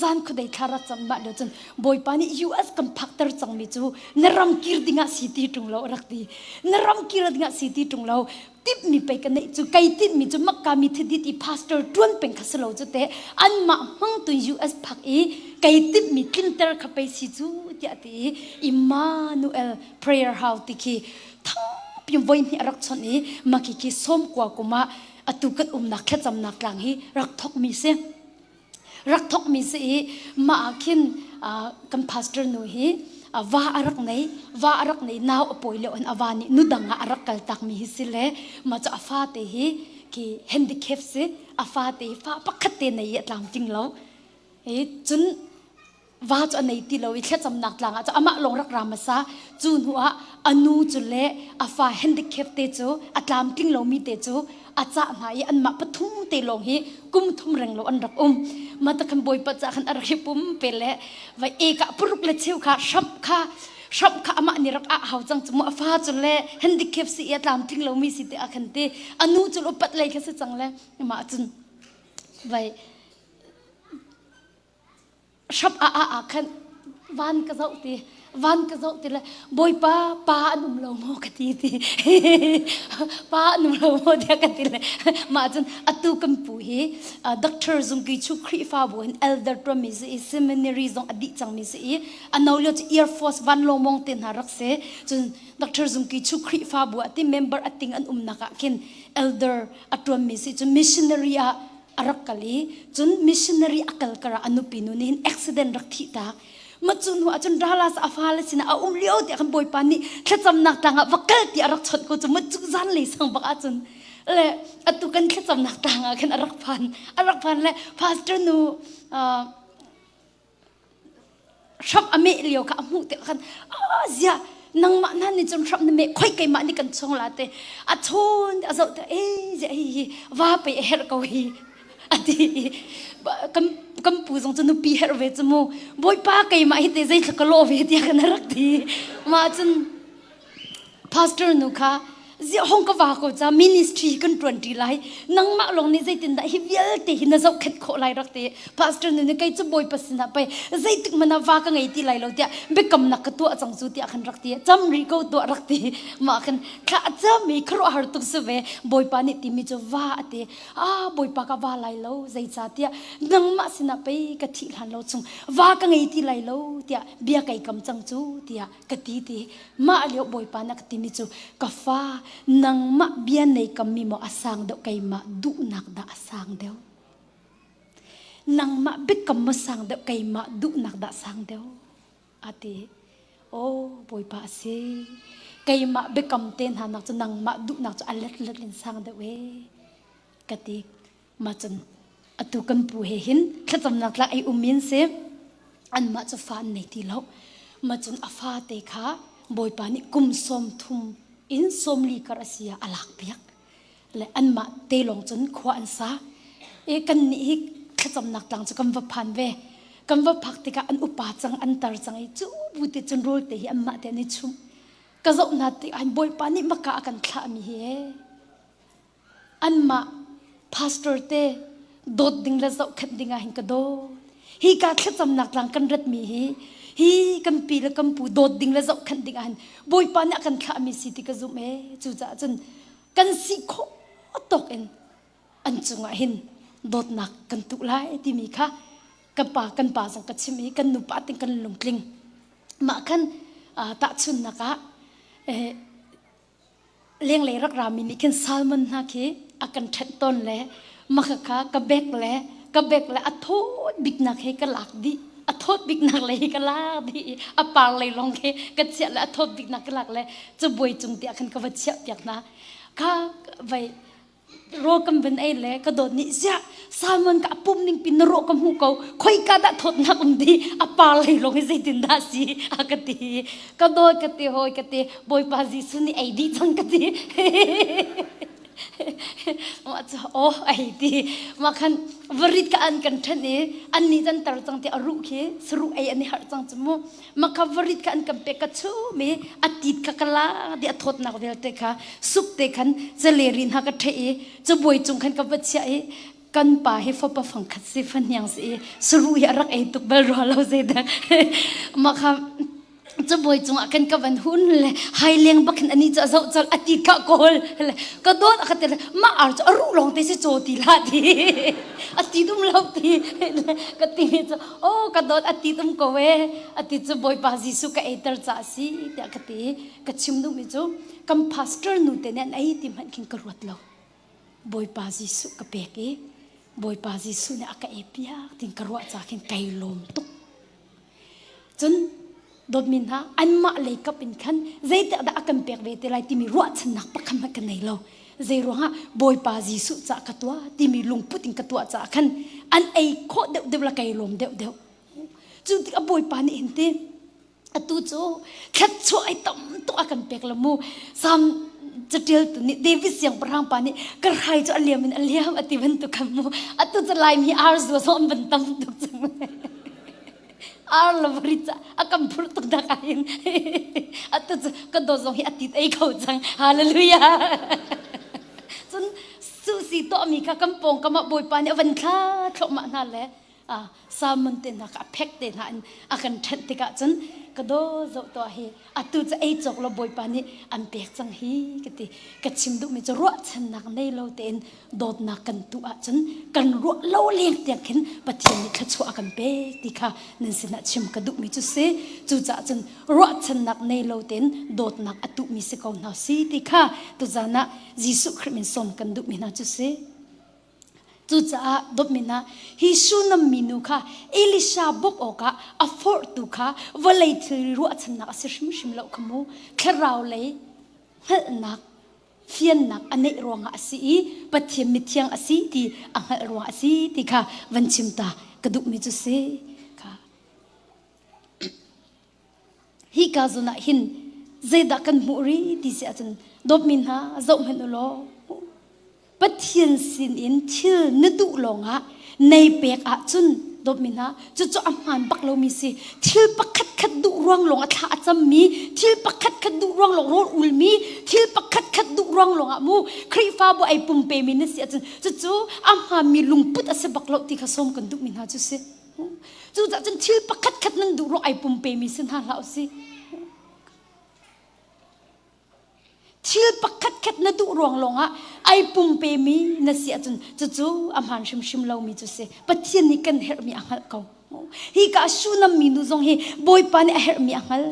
Zan khuadei thla rak cam mah lio cun Bawipa nih US kan phakter cangmi cu na ram kir dingah si ti ṭung lo a rak ti. Na ram kir dingah si ti ṭung lo. Timhmi pei ka neih cu kei tinhmi cu makka mi thidit i pastor ṭuan peng kha si lo cu te anmah hmangtu US phak i kei timhmi tlinter kha pei si cu tiah ti i Emmanuel Prayer House ti khi thangpi voi hnih a rak chawnh i maki khi sawmkua kum ah atu kan umnak thlacamnak tlang hi rak thokmi si. Rak thokmi si i mah ah khin kan pastor nu hi va a rak nei va a rak nei nau a pawi lio in a va nih nu dang ah a rak kal takmi hi si le mah cu a fate hi khi handicap si a fate hi fa pakhat te nei i a tlamtling lo i cun va cu a nei ti lo i thlacamnak tlang ah cu amah lawng rak ra hmasa cu hnu ah a nu cu le a fa handicap te cu a tlamtling lomi te cu a cah hna i anmah pathum te lawng hi kum thum reng lo an rak um ma ta khan bawipa ca khan a rak hi pum pe le vai e ka puruk le cheu kha hramh kha hramh kha amah nih rak ah hau cang cu mu a fa cu le handicap si i a tlamtling lomi si te a khan te a nu cu upat lei kha si cang le mah cun vai hrap ah ah ah khan van ka zoh ti van ka zoh ti le bawipa pa an um lo maw ka ti ti pa an um lo maw tiah ka ti le mah cun atu kan pu hi doctor zungki chu Khrihfabu in elder tuanmi si i seminary zong a dih cangmi si i a no lio cu Air Force vanlawng te hna rak si cun doctor zungki chu Khrihfabu ah ti member a ting an umnak ah khin elder a tuanmi si cun missionary ah a rak kal i cun missionary a kal kar ah a nupi nu nih hin accident rak thih tak ma cu hnu ah cun Dallas a fale sinah a um lio tiah khan Bawipa nih thlacamnak tlang ah va kal ti a rak chawnh ko cu ma cu zan lei sang bak ahcun le atu kan thlacamnak tlang ah khan a rak phan a rak phan le pastor nu hramh a meh lio kha a hmuh tikah khan ah ziah nangmah hna nih cun hramh na meh khoi keimah nih kan chung la te a chawn a zoh te eh ziah hi hi va pe a herh ko hi a ti kan kan pu zong cu nupi herh ve cu mu bawipa keimah hi te zeithla ka lawh ve tiah kan rak ti mah cun Pastor nu kha ziah hong ka va ko ca ministry kan ṭuan ṭi lai nangmah lawng nih zeitindah hi vialte hi na zohkhenh khawh lai rak ti pastor nu nih kei cu bawipa sinah pei zeitik hmanh ah va ka ngei ti lai lo tiah biakamnak ka tuah cang cu tiah khan rak ti cam rih ko tuah rak ti mah khan thla a cam i khuaruahhar tuk si ve bawipa nih timi cu va a ti ah bawipa ka va lai lo zeicahtiah nangmah sinah pei ka thih hlan lo chung va ka ngei ti lai lo tiah bia kai kam cang cu tiah ka ti ti mah lio bawipa na ka timi cu ka fa nangmah bia nei kammi maw a sang deuh keimah duhnak dah a sang deuh nangmah biakam maw sang deuh keimah duhnak dah sang deuh a ti oh bawipa a si keimah biakam te hna nak cu nangmah duhnak cu a let let in sang deuh e ka ti Mah cun atu kan pu he hin thlacamnak tlak ei um in si anmah cu fa an nei ti lo. Mah cun a fate kha Bawipa nih kum 30 in 40 kar a si ah a lak piak. Le anmah te lawng cun khua an sa. E kan nih hi thlacamnak tlang cu kan va phan ve. Kan va phak tikah an upa cang an tar cang i cu bu te cun rawl te hi anmah te an i chumh. Ka zoh hna tikah Bawipa nih maka a kan thlahmi hi ee. Anmah pastor te dawt ding le zohkhenh ding ah hin ka dawt. Hi ka thlacamnak tlang kan ratmi hi hi kan pi le kan pu dawt ding le zohkhenh ding ah hin Bawipa nih a kan thlahmi si ti ka zumh ee. Cucaah cun kan si khawh tawk in an cungah hin dawtnak kan tuh lai timi kha kan pa kan pa zong ka chim i kan nupa ting kan lungtling. Mah khan tahchunnak ah lenglei rak rami nih khin salmon hna khi a kan ṭhenh tawn le maka kha ka bek le ka bek le a thawt biknak he ka lak dih a thawt biknak lei hi ka lak dih i a par lei lawng khi ka chiah le a thawt biknak ka lak le cabuai cung tiah khan ka va chiah piak hna kha vai Raw kan van ei le ka dawt nih ziah salmon ka a pum ning pin na rawh ka hmuh ko khoika dah thawtnak um di a par lei lawng hi zeitin dah si a ka ti ka dawt ka ti hawi ka ti Bawipa Jesuh nih ei dih cang ka ti. Mah cu aw ai ti. Mah khan varit ka an kan ṭhen i an nih can tar cang ti a ruh khi saruh ei an i harh cang cu mu. Mah kha varit kha an kan pek ka chum i a tit kha ka la di a thawtnak vialte kha sup te khan caleri hna ka ṭheh i cabuai cung khan ka va chiah i kan pa hi fapa fangkhat si fahniang si i saruh hi a rak ei tuk bal rua lo zeidah mah kha cabuai cungah kan ka van hun le hai leng bak hin ani cu a zoh colh a ti ka kawl le ka dawt a ka ti mah ar cu a ruh lawng te si caw ti hlah ti a ti dum lo ti le ka ti mi cu oh ka dawt a ti dum ko e a ti cu bawipa Jesuh ka eiter ca a si tiah ka ti ka chim duh mi cu kan pastor nu te nih an ei ti hmanh khin ka ruat lo Bawipa Jesuh ka pek i Bawipa Jesuh nih a ka ei piak tin ka ruah ca khin kai lawm tuk. Cun dawtmi hna anmah lei kap in khan zeitik dah a kan pek ve te lai timi ruahchannak pakhat hmanh ka nei lo. Zei ruangah Bawipa Jesuh ca ka tuah timi lungput in ka tuah caah khan an ei khawh deuhdeuh la kai lawm deuhdeuh. Cu tikah Bawipa nih hin ti atu cu thluachuah ai tam tuk a kan pek lo mu Salm catialtu nih David siangpahrang pa nih ka hrai cu a liam in a liam a ti bantuk khan mu atu cu Laimi ar zua zong an van tam tuk cang ar le vari ca a kan phurh tuk dak ahhin atu cu ka dawt zong hi a tit ei kho cang hallelujah cun suhsi tuahmi kha kan pawngkam ah Bawipa nih a van thla thluahmah hna le salmon te hna kha a phek te hna in a kan ṭhenh tikah cun ka daw zoh tuah hi atu cu ei cawk lo bawipa nih an pek cang hi ka ti ka chim duhmi cu ruahchannak nei lo tein dawtnak kan tuh ahcun kan ruah lo leng tiang khin Pathian nih thluachuah a kan pek ti kha nan sinah chim ka duhmi cu si cucaah cun ruahchannak nei lo tein dawtnak a tuhmi si ko hna si ti kha tuzan ah Jesuh Khrih min sawm kan duhmi hna cu si Cucaah dawtmi hna, hi Shunam minu kha Elisha bawmh awkah a forhtu kha vawlei thilri ruahchannak a si hrimhrim lo kha mu. Thlarau lei hngalhnak, fiannak a neih ruangah a si i Pathian mithiang a si ti a hngalh ruangah a si ti kha van chim ta ka duhmi cu si. Kha. Hika zawn ah hin zeidah kan hmuh rih ti si ahcun dawtmi hna zohhmanh u law Pathian sinin thil na duh lawngah nei pek ahcun dawtmi hna cucu a hmaan bak lomi si thil pakhat khat duh ruang lawng a thla a cammi thil pakhat khat duh ruang lawng rawl ulmi thil pakhat khat duh ruang lawngah mu Khrihfabu ai pumpemi na si ahcun cucu a hmaanmi lungput a si bak lo ti kha sawm kan duhmi hna cu si. Cucaah cun thil pakhat khat nan duh ruang ai pumpemi si hna hlah usih. Thil pakhat khat na duh ruang lawngah ai pumpemi na si ahcun cucu a hmaan hrimhrim lomi cu si. Pathian nih kan herhmi a hngalh ko. Hi ka Shunam mi nu zong hi Bawipa nih a herhmi a hngal.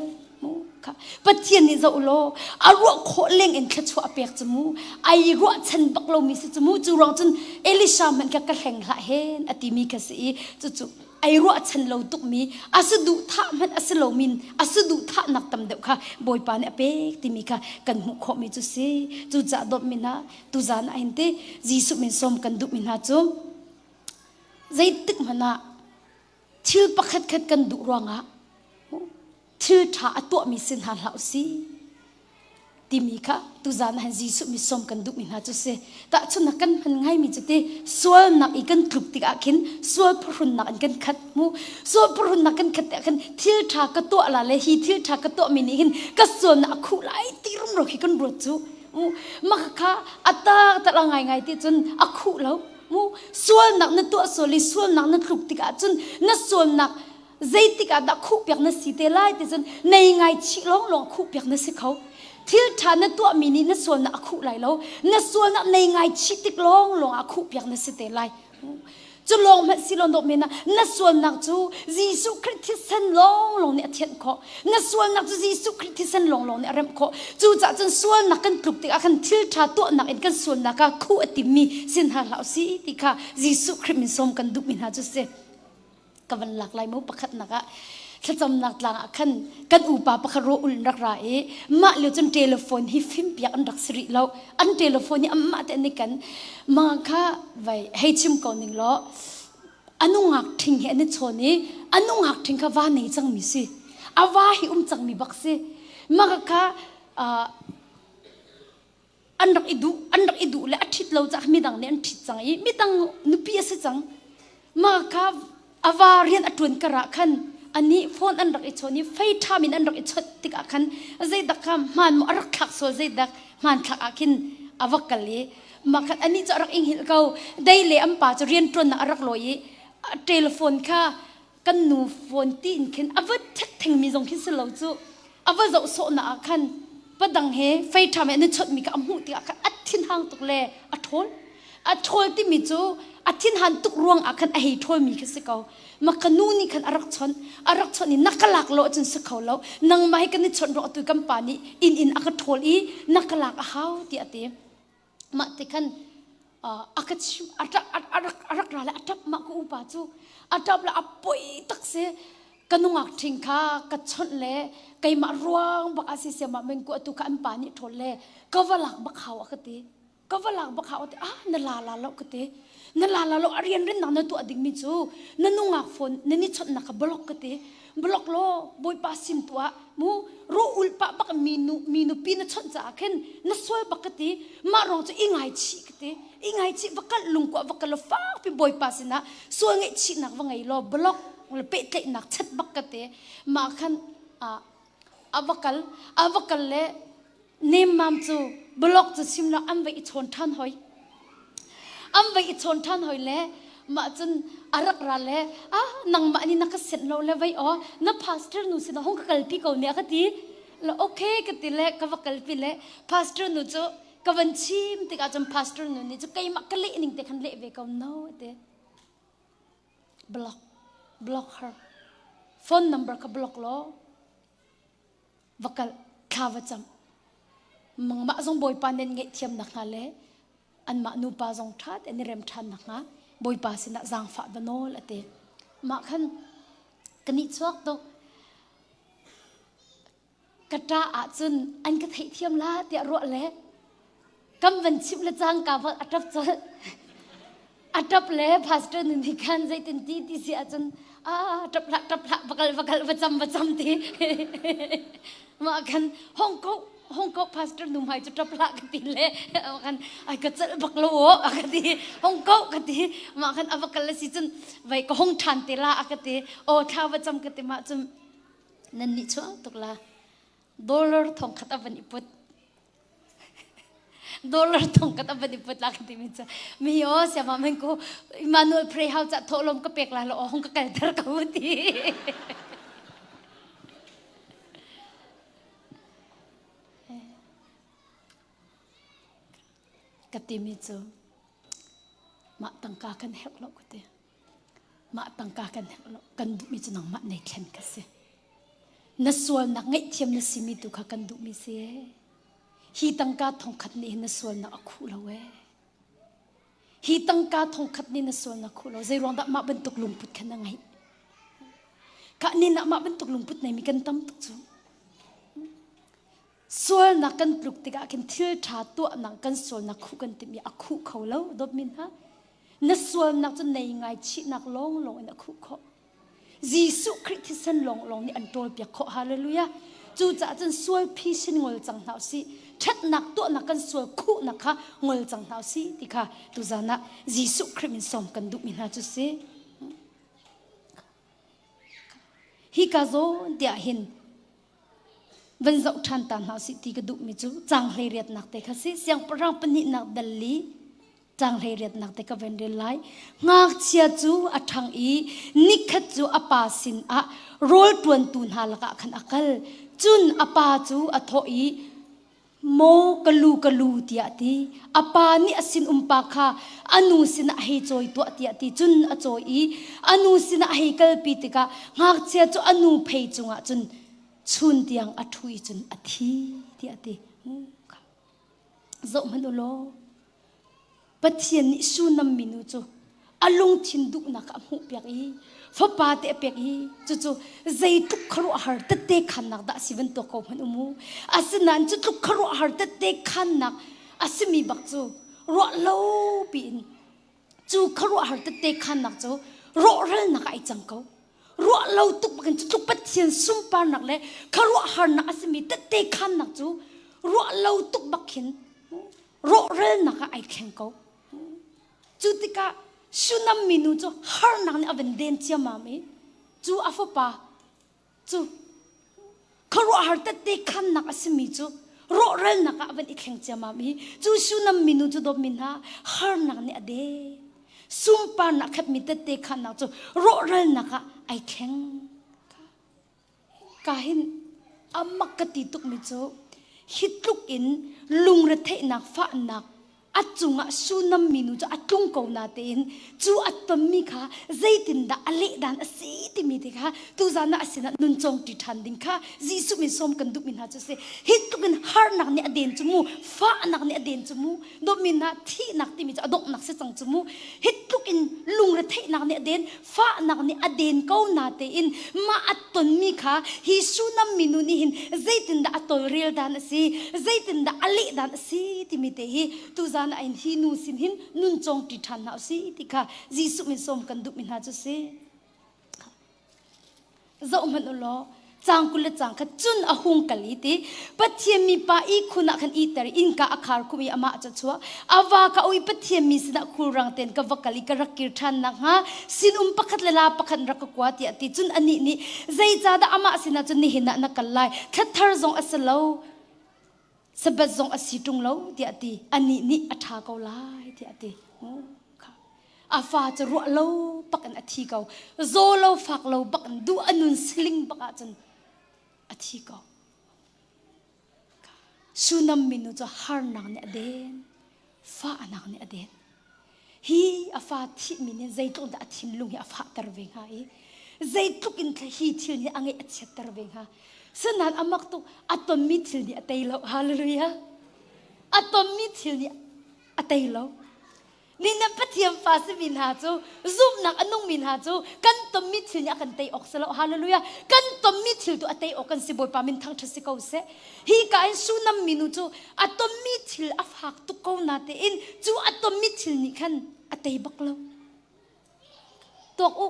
Pathian nih zoh law a ruah khawh leng in thluachuah a pek cu mu ai ruahchan bak lomi si cu mu cu ruang cun Elisha hmanh kha ka hleng hlah hen a timi kha si i cucu ai ruahchan lo tukmi a si duh thah hmanh a si lomi a si duh thahnak tam deuh kha Bawipa nih a pek timi kha kan hmuh khawhmi cu si cucaah dawtmi hna tuzan ah hin ti Jesuh min sawm kan duhmi hna cu zeitik hmanh ah thil pakhat khat kan duh ruangah thil ṭha a tuahmi si hna hlah usih timi kha tuzan ah hin Jesuh mi sawm kan duhmi hna cu si. Tahchunhnak kan hman ngaimi cu ti sualnak i kan tluk tikah khin sual phuhrunnak in kan khat mu. Sual phuhrunnak kan khat tikah khin thil ṭha ka tuah la le hi thil ṭha ka tuahmi nih hin ka sualnak a khuh lai ti rumro khi kan ruat cu. Mu mah kha a tak tak a ngaingai ti cun a khuh lo. Mu sualnak na tuah sual i sualnak na tluk tikah cun na sualnak zeitik ah dah khuhpiak na si te lai ti cun nei ngai chih lawnglawng khuhpiak na si kho thil ṭha na tuahmi nih na sualnak a khuh lai lo na sualnak nei ngai chih tik lawnglawng ah khuhpiak na si te lai cu lawng hmanh si lo dawh men ah na sualnak cu Jesuh Khrih thisen lawnglawng nih a thianh khawh na sualnak cu Jesuh Khrih thisen lawnglawng nih a remh khawh cucaah cun sualnak kan tluk tikah khan thil ṭha tuahnak in kan sualnak ah khuh a timmi sin hna hlah usih ti kha Jesuh Khrih min sawm kan duhmi hna cu si ka van lak lai mu pakhatnak ah thlacamnak tlang ah khan kan upa pakhat ro ul in rak ra i mah lio cun telephone hi fimpiak an rak si rih lo an telephone hi amah te an i kan ma kha vai hei chim ko ning law anungak ṭhing he an i chawn i anungak ṭhing kha va nei cangmi si a va hi um cangmi bak si mah kha. An rak i duh, an rak i duh le a ṭhit lo caah midang nih an ṭhit cang i midang nupi a si cang. Mah kha a va rian a ṭuan kar ah khan anih phone an rak i chawn i FaceTime in an rak i chawnh tikah khan zeidak kha hmaan maw a rak thlak sual zeidak hmanthlak ah khin a va kal i mah khan anih cu a rak i hngilh ko. Dei le an pa cu rian ṭuannak a rak lawi i telephone kha kan nu phone tiin khin a va ṭhek thengmi zong khin si lo cu a va zoh sawhnak ah khan padang he FaceTime he an i chawnhmi kha a hmuh tikah khan a thinhang tuk le a ṭhawl. A ṭhawl timi cu a thinhan tuk ruang ah khan a hei ṭhawlmi khi si ko. Ma ka nu nih khan a rak chawnh. A rak chawnh i na ka lak lo ahcun si kho lo. Nangmah hi kan i chawnh ruang tu kan pa nih inn in a ka ṭhawl i na ka lak a hau tiah a ti. Mah ti khan a ka chim a rak a rak ra le a ṭap mah ka upa cu a ṭap le a poi tak si ka nungak ṭhing kha ka chawnh le keimah ruang bak a si siamah men ku atu kha an pa nih ṭhawl le ka va lak bak hau a ka ti. Ka va lak bak hau ti ah na la la lo ka ti na la la lo a rian rin nak na tuah ding mi cu na nungak phone na ni chawnh nak ka block ka ti block law bawipa sin tuah mu ro ul pa bak mi nu mi nupi na chawnh caah khin na sual bak ka ti mah rong cu i ngai chih ka ti i ngai chih va kal lungkua va kal fak pi bawipa sinah sual ngeih chih nak va ngei law block le pehtlaihnak chat bak ka ti mah khan a va kal a va kal le Nemmam cu blog cu chim lo an va i chawn ṭhan hoi. An va i chawn ṭhan hoi le mah cun a rak ra le ah nangmah nih na ka senh lo le vei aw na pastor nu sinah hung ka kalpi ko ne a ka ti. Le okay ka ti le ka va kalpi le pastor nu cu ka van chim tikah cun pastor nu nih cu keimah ka leh ning te khan leh ve ko no ti. Block block her phone number ka block law va kal thla va cam mangmah zong bawipa nen ngaihthiam nakhnga le anmah nupa zong ṭha tein i rem ṭhan nakhnga bawipa sinah zaangfah va nawl a ti mah khan ka nih chuak tuk ka ṭa ahcun an ka theihthiam la tiah ruah le Kan van chimh le cangka va a ṭap colh. A ṭap le pastor nu nih khan zeitin ti ti si ahcun ah ṭap hlah ṭap hlah va kal va kal va cam va cam ti. Mah khan Hong Kong Hong Kong pastor nu hmai cu ṭap hlah ka ti le khan ai ka celh bak lo aw a ka ti Hong Kong ka ti mah khan a va kal le si cun vai ka hong ṭhan te la a ka ti aw thla va cam ka ti mah cun nan nih chuah tuk la dollar thong khat a van i put Dollar thong ka tam van i put la ka timi cu mi o siama men ku Emmanuel pray how ca thawhlawm ka pek la lo hong ka kalter ko ti. Ka timi cu mah tangka kan herh lo ka ti. Mah tangka kan herh lo. Kan duhmi cu nangmah nei thlen ka si. Na sualnak ngaihthiam na simi tu kha kan duhmi si ee. Hi tangka thongkhat nih hin na sualnak a khuh lo ee. Hi tangka thongkhat nih na sualnak khuh lo. Zei ruang dah mah bantuk lungput kha na ngeih? Kah ni nak mah bantuk lungput neimi kan tam tuk cu. Sualnak kan tluk tikah khin thil ṭha tuahnak kan sualnak khuh kan timh i a khuh kho lo dawtmi hna. Na sualnak cu nei ngaichihnak lawnglawng in a khuh khawh. Jesuh Khrih thisen lawnglawng nih an ṭawlpiak khawh. Hallelujah. Cucaah cun sual phisin ngol cang hna usih. Ṭhatnak tuahnak kan sual khuhnak kha ngol cang hna usih ti kha tuzan ah Jesuh Khrih min sawm kan duhmi hna cu si. Hi ka zawn tiah hin van zoh ṭhan ta hna usih ti ka duhmi cu caang hleiriatnak te kha si. Siangpahrang pahnihnak dal li caang hleiriatnak te ka van rel lai. Ngakchia cu a ṭhang i nikhat cu a pa sinah rawl ṭuantu hna lakah khan a kal. Cun a pa cu a thawh i Maw ka lu ka lu tiah a ti. A pa nih a sinumpa kha a nu sinah a hei cawi tuah tiah a ti. Cun a cawi i a nu sinah a hei kalpi tikah ngakchia cu a nu phei cungah cun chun tiang a ṭhu i cun a thi tiah a ti. Zohhmanh u law Pathian nih Shunam minu cu a lungthin duhnak a hmuhpiak i fapa te a pek i cucu zeitluk khuaruahhar tette khannak dah a si van tuak ko hmanh u mu. Asinain cu tluk khuaruahhar tette khannak a simi bak cu ruah lo piin cu khuaruahhar tette khannak cu rawhralnak ah ai cang ko. Ruah lo tuk bakin cu tluk Pathian sunparnak le khuaruahharnak a simi tette khannak cu ruah lo tuk bak khin. Rawhralnak ah ai thleng ko. Cu tikah Shunam minu cu harnak nih a van den ciammam i cu a fapa cu khuaruahhar tette khannak a simi cu rawhralnak ah a van i thleng ciammam i cu Shunam minu cu dawtmi hna harnak nih a den. Sunparnak khatmi tette khannak cu rawhralnak ah ai thleng. Ka hin a mak ka ti tukmi cu hi tluk in lungretheihnak fahnak a cungah sunam minu cu a tlung ko na tein cu a tonmi kha zeitindah a leh dan a si timi te kha tuzan ah a sinah nun cawng ṭi ṭhan ding kha Jesuh min sawm kan duhmi hna cu si. Hi tluk in harnak nih a den cu mu, fahnak nih a den cu mu, dawtmi hna thihnak timi cu a donghnak si cang cu mu. Hi tluk in lungretheihnak nih a den, fahnak nih a den ko na tein mah a tonmi kha hi Sunam minu nih hin zeitindah a tawlrel dan a si, zeitindah a leh dan a si timi te hi tuzan ah hin hi nu sin hin nun cawng ṭi ṭhan hna usih ti kha Jesuh min sawm kan duhmi hna cu si. Zohhmanh u law, caang 20 le caang khat cun a hung kal i ti Pathian mipa ihkhun ah khan ihter i innka a khar khum i amah cu a chuak. A va kha ui Pathian mi sinah khulrang tein ka va kal i ka rak kir ṭhan nakhnga sinum pakhat le laa pakhat rak ka kua tiah a ti. Cun anih nih, Zeicahdah amah sinah cun nihin ah na kal lai? Thla thar zong a si lo, Sabbath zong a si ṭung lo tiah a ti. Anih nih a ṭha ko lai tiah a ti. A fa cu ruah lo bak in a thi ko. Zaw lo fak lo bak in duh a nun siling bak ahcun a thi ko. Sunam minu cu harnak nih a den. Fahnak nih a den. Hi a fa thihmi nih zeitluk dah a thinlung hi a fahter ve hnga i zeitluk in hi thil nih a ngeih a chiatter ve hnga. Sinain a mak tuk a tonmi thil nih a tei lo. Hallelujah. A tonmi thil nih a tei lo. Nihin Pathian fa simi hna cu zumhnak a nungmi hna cu kan tonmi thil nih a kan tei awk si lo. Hallelujah. Kan tonmi thil tu a tei awk kan si Bawipa min thangṭhat si ko seh. Hi ka in Sunam minu cu a tonmi thil a fak tuk ko na tein cu a tonmi thil nih khan a tei bak lo. Tuak u.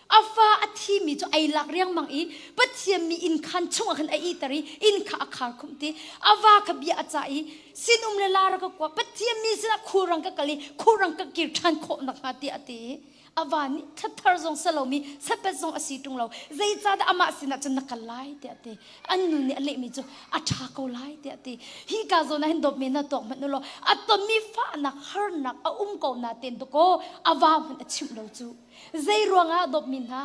A fa a thimi cu ei lak riangmang i Pathian mi inn khan chungah khan a iter i inn kha a khar khumh ti. A va kha bia a cah i sinum le lara ka kua Pathian mi sinah khurang ka kal i khurang ka kir ṭhan khawh nakhnga tiah a ti i a va nih thla zong si lomi sapet zong a si ṭung lo zeicahdah amah sinah cun na kal lai tiah a ti. An nu nih a lehmi cu a ṭha ko lai tiah a ti. Hi ka zawn ah hin dawtmi na tuak hmanh u law a tonmi fahnak harnak a um ko na ten dakaw a va hmanh a chimh lo cu. Zei ruangah dawtmi hna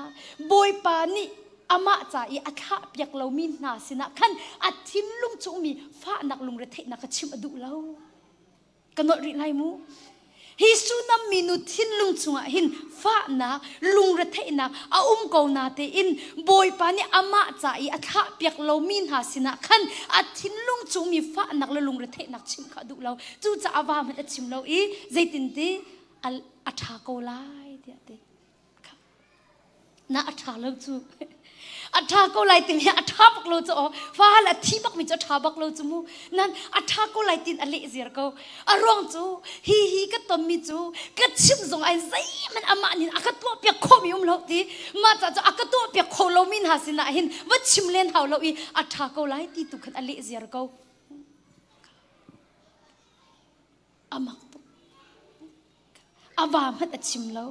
Bawipa nih amah ca i a thlah piak lomi hna sinah khan a thinlung chungmi fahnak lungretheihnak kha chimh a duh lo. Ka nolh rih lai mu. Hi Sunam minu thinlung chungah hin fahnak, lungretheihnak a um ko na tein Bawipa nih amah ca i a thlah piak lomi hna sinah khan a thinlung chungmi fahnak le lungretheihnak chimh kha a duh lo. Cucaah va hmanh a chim lo i zeitinti a ṭha ko lai tiah a ti. Na a ṭha lo cu. A ṭha ko lai timi a ṭha bak lo cu aw. Fa hal a thi bak mi cu a ṭha bak lo cu mu. Nan a ṭha ko lai tin a leh ziar ko. A ruang cu hi hi ka tonmi cu ka chim zong ai zeihmanh amah nih a ka tuah piak khawhmi um lo ti. Mah ca cu a ka tuah piak kho lomi hna sinah hin va chim len hau lo i a ṭha ko lai ti tu khan a leh ziar ko. A mak tuk. A va hmanh a chim lo.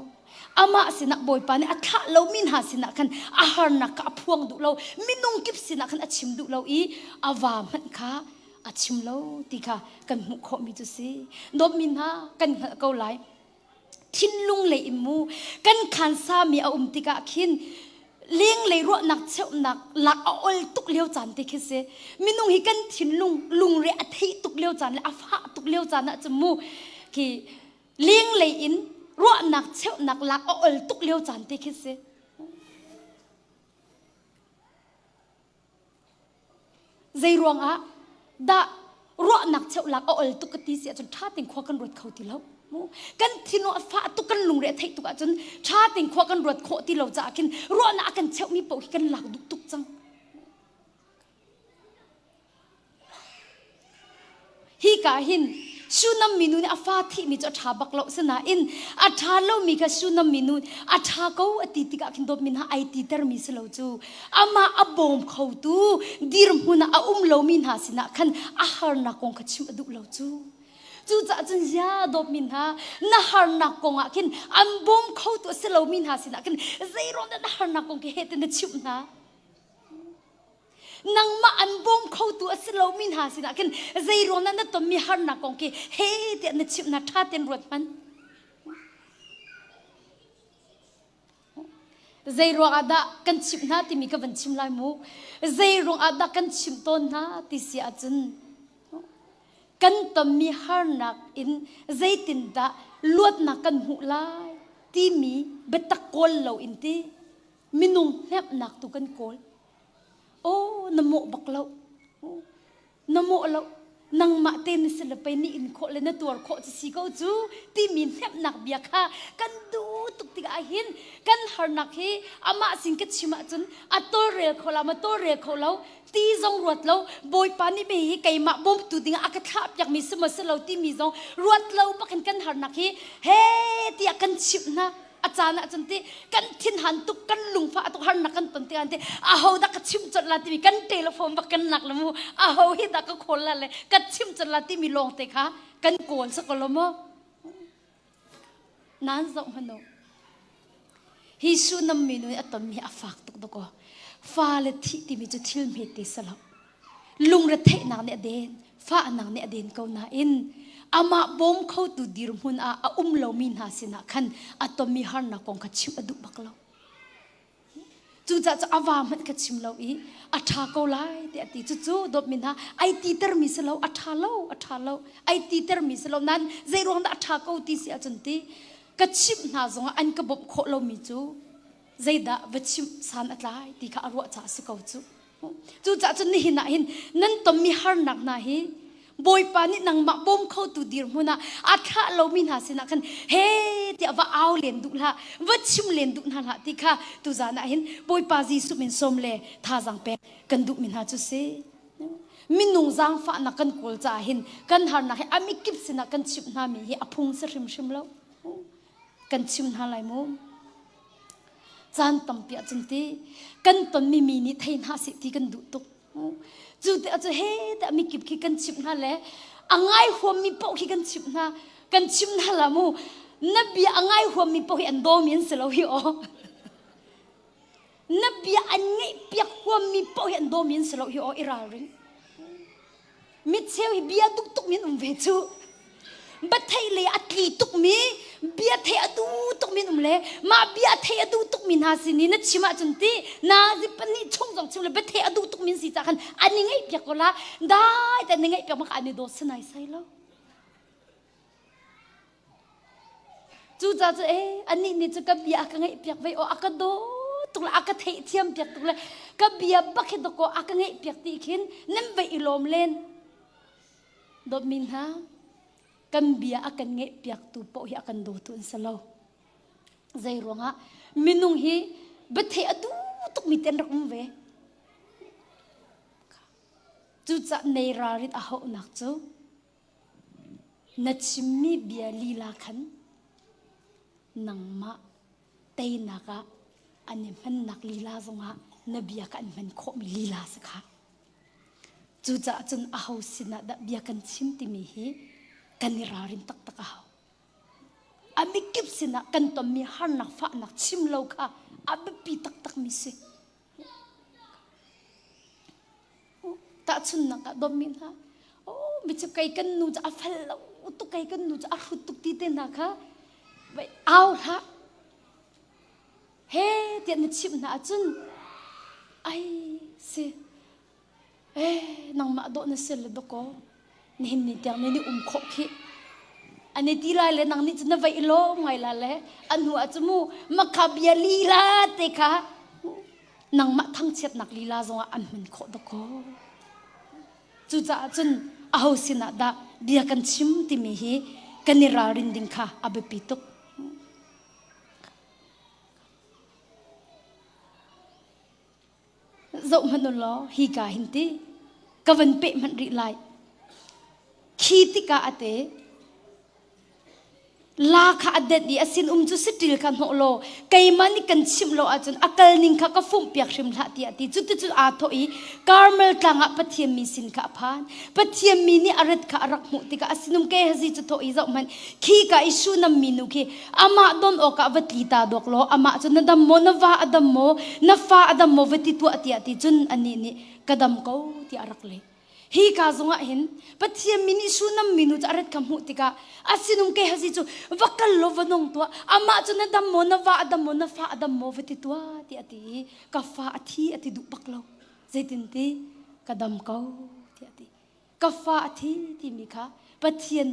Amah sinah Bawipa nih a thlah lomi hna sinah khan a harnak kha a phuang duh lo. Minung kip sinah khan a chim duh lo i a va hmanh kha a chim lo ti kha kan hmuh khawhmi cu si. Dawtmi hna kan hngalh ko lai. Thinlung lei in mu kan khansami a um tikah khin lenglei ruahnak cheuhnak lak a ol tuk lio caan te khi si. Minung hi kan thinlung lungre a theih tuk lio caan le a fah tuk lio caan ah cun mu khi lenglei in ruahnak cheuhnak lak a ol tuk lio caan te khi si. Zei ruangah dah ruahnak cheuhlak a ol tuk ka ti si ahcun ṭha tein khua kan ruat kho ti lo. Kan thinlung a fah tuk kan lungre a theih tuk ahcun ṭha tein khua kan ruat khawh ti lo caah khin ruahnak a kan cheuhmi paoh hi kan lak duh tuk cang. Hi ka hin Shunam minu nih a fa thihmi cu a ṭha bak lo sinain a ṭha lomi kha Shunam minu a ṭha ko a ti tikah khin dawtmi hna ai titermi si lo cu amah a bawm khotu dirhmun ah a um lomi hna sinah khan a harnak kong kha chim a duh lo cu. Cucaah cun ya dawtmi hna na harnak kong ah khin an bawm kho tu a si lomi hna sinah khin zeiruang dah na harnak kong khi heh ti na chimh hna? Nangmah an bawm khotu a si lomi hna sinah khin zeiruang dah na tonmi harnak kong khi he tiah na chimh hna ṭha tein ruat hmanh. Zeiruang ah dah kan chimh hna timi ka van chim lai mu. Zeiruang ah dah kan chimh tawn hna ti si ahcun kan tonmi harnak in zeitindah luatnak kan hmuh lai timi biatak kawl lo in ti minung hnemhnak tu kan kawl. Aw na mawh bak lo. Na mawh lo. Nangmah te na si le pei ni in khawh le na tuar khawh cu si ko cu timi hnemhnak bia kha kan duh tuk tikah hin kan harnak hi amah sin ka chim ahcun a tawlrel kho la ma tawlrel kho lo ti zong ruat lo Bawipa nih mi hi keimah bawmtu dingah a ka thlah piakmi si maw si lo timi zong ruat lo bakin kan harnak hi he tiah kan chimh hna a caan ah cun ti kan thinhan tuk kan lungfah tuk harnak kan ton tikah ti aho dah ka chim colh la timi kan telephone bak kan lak le mu aho hi dah ka khawl la le ka chim colh la timi lawng te kha kan kawl sa ko lo mu nan zoh hmanu hi su nam mi nu a ton mi a fak tuk doko fa le thi timi cu thil hme te salo Lungretheihnak nih a den, fahnak nih a den ko nain amah bawm khotu dirhmun ah a um lomi hna sinah khan a tonmi harnak kong kha chimh a duh bak lo. Cucaah cu a va hmanh kha chim lo i a ṭha ko lai tiah a ti. Cucu dawtmi hna ai titermi si lo, a ṭha lo, a ṭha lo, ai titermi si lo. Nain zeiruang dah a ṭha ko ti si ahcun ti ka chimh hna zongah an ka bawmh khawh lomi cu zeidah va chimh san a tlai ti kha a ruah caah a si ko cu. Cucaah cun nihin ah hin nan tonmi harnak hna hi Bawipa nih nangmah bawm khotu dirhmun ah a thlah lomi hna sinah khan he tiah va au len duh hlah, va chim len duh hna hlah ti kha tuzan ah hin Bawipa Jesuh min sawm le thazaang pek kan duhmi hna cu si. Minung zaangfahnak kan kawl caah hin kan harnak hi a mikip sinah kan chimh hna mi hi a phung si hrimhrim lo. Kan chim hna lai mu. Caan tampi ahcun ti kan tonmi mi nih thei hna seh ti kan duh tuk. Cu te ahcun he tiah mikip khi kan chimh hna le a ngai huammi paoh khi kan chimh hna. Kan chim hna la mu. Na bia a ngai huammi paoh hi an dawmi an si lo hi aw. Na bia an ngaih piak huammi paoh hi an dawmi an si lo hi aw i ralring. Micheu hi bia duh tukmi an um ve cu. Biatheih le a tli tukmi, bia theih a duh tukmi an um le mah bia theih a duh tukmi hna sin i na chim ahcun ti nazi pahnih chung zong chim le biatheih a duh tukmi an si caah khan an i ngaih piak ko la dai te an i ngaih piak maka an i dawt sanai sai lo. Cucaah cu ee anih nih cu ka bia a ka ngaihpiak ve aw a ka dawt tuk le a ka theihthiam piak tuk le ka bia bak hi dawkaw a ka ngaihpiak ti khin nan va i lawm len. Dawtmi hna, kan bia a kan ngaihpiaktu paoh hi a kan dawtu an si lo. Zei ruangah minung hi biatheih a duh tukmi te an rak um ve. Cucaah nei ralrin a hauhnak cu Na chimmi bia lila khan nangmah teinak ah an i hmannak lila zongah na bia kha an hman khawhmi lila si kha. Cucaah cun aho sinah dah bia kan chim timi hi kan i ralrin taktak a hau. A mikip sinah kan tonmi harnak fahnak chim lo kha a biapi taktakmi si. Tahchunhnak ah dawtmi hna, oh mi cu kei kan nu cu a fel lo tuk kei kan nu cu a hrut tuk ti te hna kha vai au hlah. He tiah na chimh hna ahcun ai si eh nangmah dawh na si le dawkaw nihin ni tiang nih ni um khawh khi ani ti lai le nang nih cun na vai i lawm ngai la le a hnu ah cu mu makha bia lila te kha nangmah thangchiatnak lila zongah an hman khawh dawkaw cucaah cun aho sinah dah bia kan chim timi hi kan i ralrin ding kha a biapi tuk Zoh hmanh u law hika hin ti ka van peh hmanh rih lai. Khi tikah a te. La kha a det i a sinum cu saṭil kha hnawh law keimah nih kan chimh lo ahcun a kal ning kha ka fumhpiak hrim hlah tiah a ti. Cuticun aa thawh i Karmel tlang ah Pathian mi sin kha a phan. Pathian mi nih a rat kha a rak hmuh tikah a sinum Gehazi cu thawh i zohhmanh khika i Shunam minu khi amah don awkah va tli ta dawk law amah cu na dam maw na va a dam maw na fa a dam maw va ti tuah tiah ti cun anih nih ka dam ko tiah a rak leh. Hi ka zongah hin Pathian mi nih Shunam minu cu a rat kha hmuh tikah a sinum Gehazi cu va kal law va nong tuah amah cu na dam maw na va a dam maw na fa a dam maw va ti tuah tiah a ti i ka fa a thi a ti duh bak lo zeitin ti ka dam ko tiah a ti ka fa a thi timi kha Pathian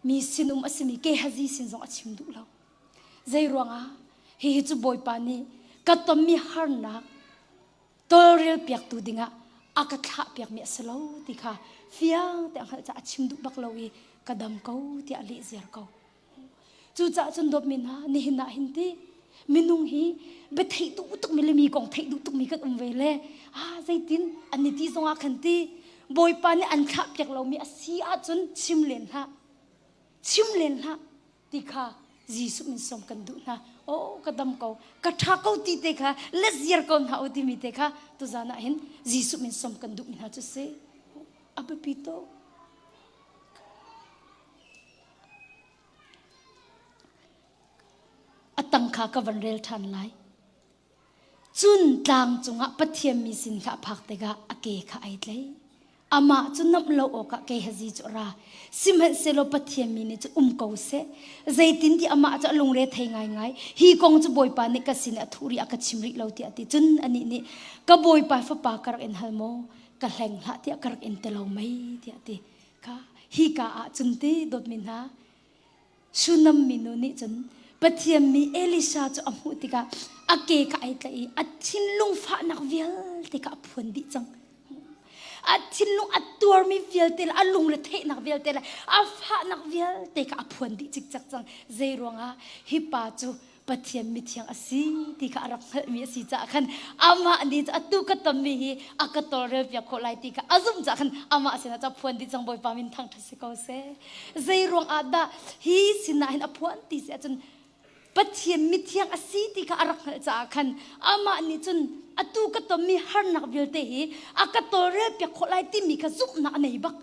mi sinum a simi Gehazi sin zong a chim duh lo zei ruangah hihi cu Bawipa nih ka tonmi harnak tawlrel piaktu dingah a ka thlah piakmi a si lo ti kha fiang te a hngalh caah a chim duh bak lo i ka dam ko tiah a leh ziar ko. Cucaah cun dawtmi hna nihin ah hin ti minung hi bia theih duh tukmi le mi kong theih duh tukmi kan um ve le ah zeitin an i ti zongah khan ti Bawipa nih an thlah piak lomi a si ahcun chim len hlah chim len hlah ti kha Jesuh min sawm kan duh hna. Oh, ka dam ko, ka ṭha ko ti te kha let ziar ko hna u timi te kha tuzan ah hin Jesuh min sawm kan duh mi hna cu si. A biapi tuk. A tang kha ka van rel ṭhan lai. Cun tlang cungah Pathian mi sin kha a phak tikah a ke kha ai tlai. Amah cu namh lo awkah Gehazi cu a ra. Sihmanhsehlaw Pathian mi nih cun um ko seh. Zeitintiah amah cu a lungre thei ngaingai. Hi kong cu Bawipa nih ka sin a thuh rih a ka chim rih lo tiah a ti. Cun anih nih ka Bawipa fapa ka rak in hal maw? Ka hleng hlah tiah ka rak in ti lo mei tiah a ti. Kha hi ka ah cun ti dawtmi hna Shunam minu nih cun Pathian mi Elisha cu a hmuh tikah a ke kha ai tlaih i a thinlung fahnak vialte kha a phuan dih cang. A thinlung a tuarmi vialte le a lungre theihnak vialte le a fahnak vialte kha a phuan dih cikcek cang. Zei ruangah hi pa cu Pathian mithiang a si ti kha a rak hngalhmi a si caah khan amah nih atu ka tonmi hi a ka tawlrel piak khawh lai ti kha a zumh caah khan amah sinah cu a phuan dih cang Bawipa min thangṭhat si ko seh. Zei ruang ah dah hi sinah hin a phuan ti si ahcun Pathian mithiang a si ti kha a rak hngalh caah khan amah nih cun atu ka tonmi harnak vialte hi a ka tawlrel piak khawh lai timi kha zumhnak a nei bak.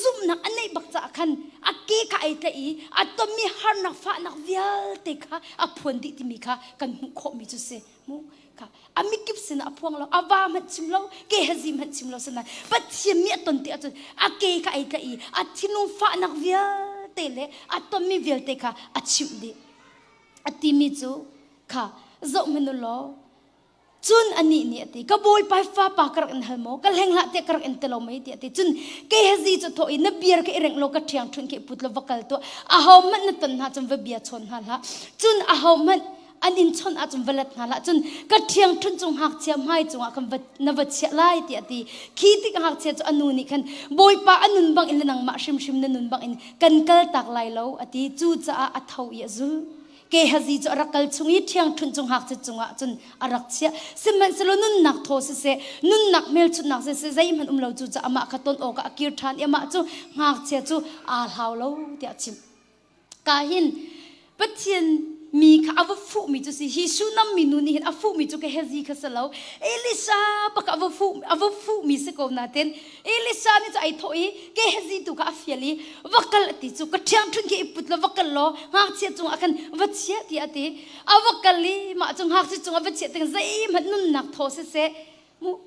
Zumhnak a neih bak caah khan a ke kha ai tlaih i a tonmi harnak fahnak vialte kha a phuan dih timi kha kan hmuh khawhmi cu si mu kha a mikip sinah a phuang lo a va hmanh chim lo ke hazi hmanh chim lo sinain Pathian mi a ton ti ahcun a ke kha ai tlaih i a thinlung fahnak vialte le a tonmi vialte kha a chimh dih a timi cu kha zoh hmanh u law Cun anih nih a ti, ka bawipa fapa ka rak in hal maw? Ka hleng hlah tiah ka rak in ti lo mei tiah a ti. Cun Gehazi cu thawh i na biar kha i rengh law ka ṭhiangṭhunh khi i put law va kal tuah. Ahohmanh na ton hna cun va bia chawn hna hlah. Cun ahohmanh an in chawnh ahcun va let hna hlah. Cun ka ṭhiangṭhunh cu ngakchia hmai cungah khan va, na va chiah lai tiah a ti. Khi tik ngakchia cu a nu nih khan Bawipa a nun bangin le nangmah hrimhrim na nun bangin kan kaltak lai lo a ti. Cucaah a tho i a zulh. Gehazi cu a rak kal chung i ṭhiangṭhunh cu ngakchia cungah cun a rak chiah. Sihmanhsehlaw nunnak thaw siseh, nunnak hmelchunhnak siseh, zeihmanh um lo cu amah kha ton awkah a kir ṭhan i amah cu ngakchia cu aa hlau lo tiah a chimh. Ka hin Pathian mi kha a va fuhmi cu si hi Shunam mi nu nih hin a fuhmi cu Gehazi kha si lo Elisha bak a va fuh a va fuhmi si ko nain Elisha nih cu ai thawh i Gehazi tu kha a fial i va kal a ti cu ka ṭhiangṭhunh khi i put law va kal law ngakchia cungah khan va chia tiah a ti a va kal i mah cu ngakchia cungah va chiah tik zeihmanh nunnak thaw siseh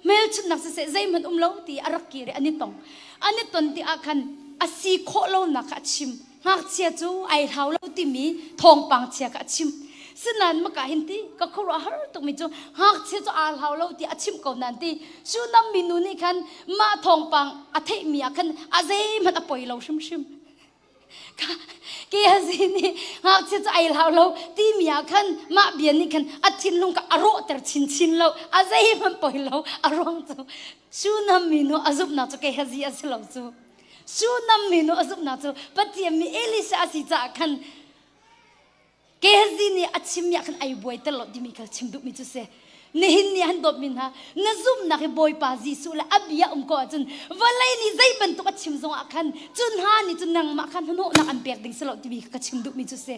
hmelchunhnak siseh zeihmanh um lo ti a rak kir i an i tong an i ton tikah khan a si khawh lonak kha a chim ngakchia cu ai hlau lo timi thawngpang chia kha a chim sinain maka hin ti ka khuaruah har tukmi cu ngakchia cu aa hlau lo ti a chim ko nan ti Shunam minu nih khan mah thawngpang a theihmi ah khan a zeihmanh a poi lo hrimhrim. Gehazi nih ngakchia cu ai hlau lo timi ah khan mah bia nih khan a thinlung kha a rawhter chinchin lo a zeihmanh poi lo a ruang cu Shunam minu a zumhnak cu Gehazi a si lo cu Shunam minu a zumhnak cu Pathian mi Elisha a si caah khan Gehazi nih a chimmi ah khan ai buai ter lo timi kha chim duhmi cu si. Nihin ni han dawtmi hna, na zumhnak hi Bawipa Jesuh le a bia um ko ahcun vawlei nih zei bantuk a chim zongah khan cu hna nih cun nangmah khan hnawhnak an pek ding si lo timi kha ka chim duhmi cu si.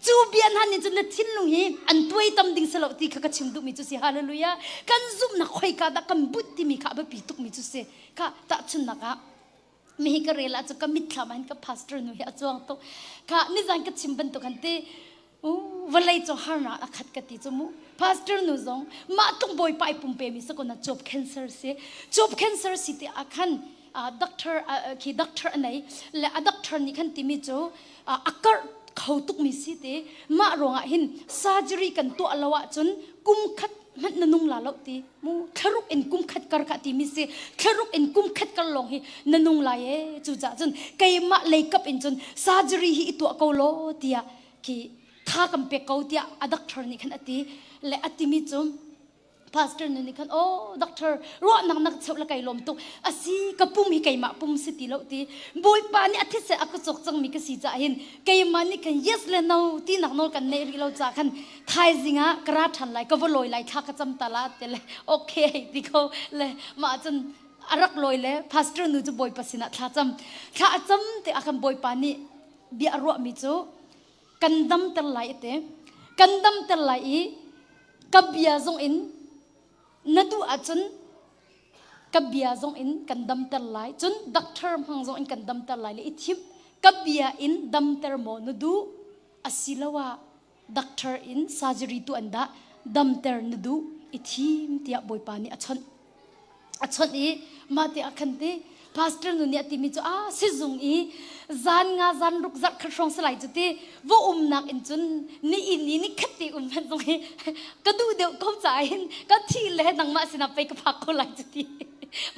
Cu bia hna nih cun na thinlung hi an tuaitam ding si lo ti kha ka chim duhmi cu si. Hallelujah. Kan zumhnak khoika dah kan bunh timi kha a biapi tukmi cu si. Kha tahchunhnak ah mi hi ka rel ah cu ka mitthlam ah hin ka pastor nu hi a cuang tuk. Kha nizan ka chim bantuk han ti vawlei cu harnak a khat ka ti cu mu pastor nu zong mah tluk bawipa i pumpe mi sakon cuap cancer si cuap cancer si ti ah khan doctor khi doctor a nei le a doctor nih khan timi cu a karh kho tuk mi si ti mah ruangah hin surgery kan tuah lo ahcun kum khat hmanh na nung la lo ti mu thlaruk in kum khat kar kha timi si thlaruk in kum khat kar lawng hi na nung lai e cu ca cun keimah lei kap in cun surgery hi i tuah ko law tiah khi tha kan pek ko tiah a doctor nih khan a ti le a timi cu pastor nu nih khan oh doctor ruahnak nak cheuh la kai lawm tuk asi ka pum hi keimah pum si ti lo ti bawipa nih a thise a ka cawk cangmi ka si ca hin keimah nih khan yes le no ti nak nawl kan neih rih lo ca khan thaizing ah ka ra ṭhan lai ka va lawi lai thla ka cam ta la te le okay ti ko le mah cun a rak lawi le pastor nu cu bawipa sinah thla cam thla a cam te ah khan bawipa nih bia a ruahmi cu kan damter lai ate kan damter lai i ka bia zong in na duh ahcun ka bia zong in kan damter lai cun doctor hmang zong in kan damter lai le i thim ka bia in damter maw na duh asiloah doctor in surgery tu an dah damter na duh i thim tiah bawipa nih a chawnh a chawnh i mah te ah khan te pastor nu nih a timi cu a sizung i zan nga zan ruk zarh khat hrawng salai cu ti va umnak in cun ni in ni ni khat te um hmanh zong hi ka duh deuh ko ca hin ka thi le nangmah sinah pei ka phak ko lai cu ti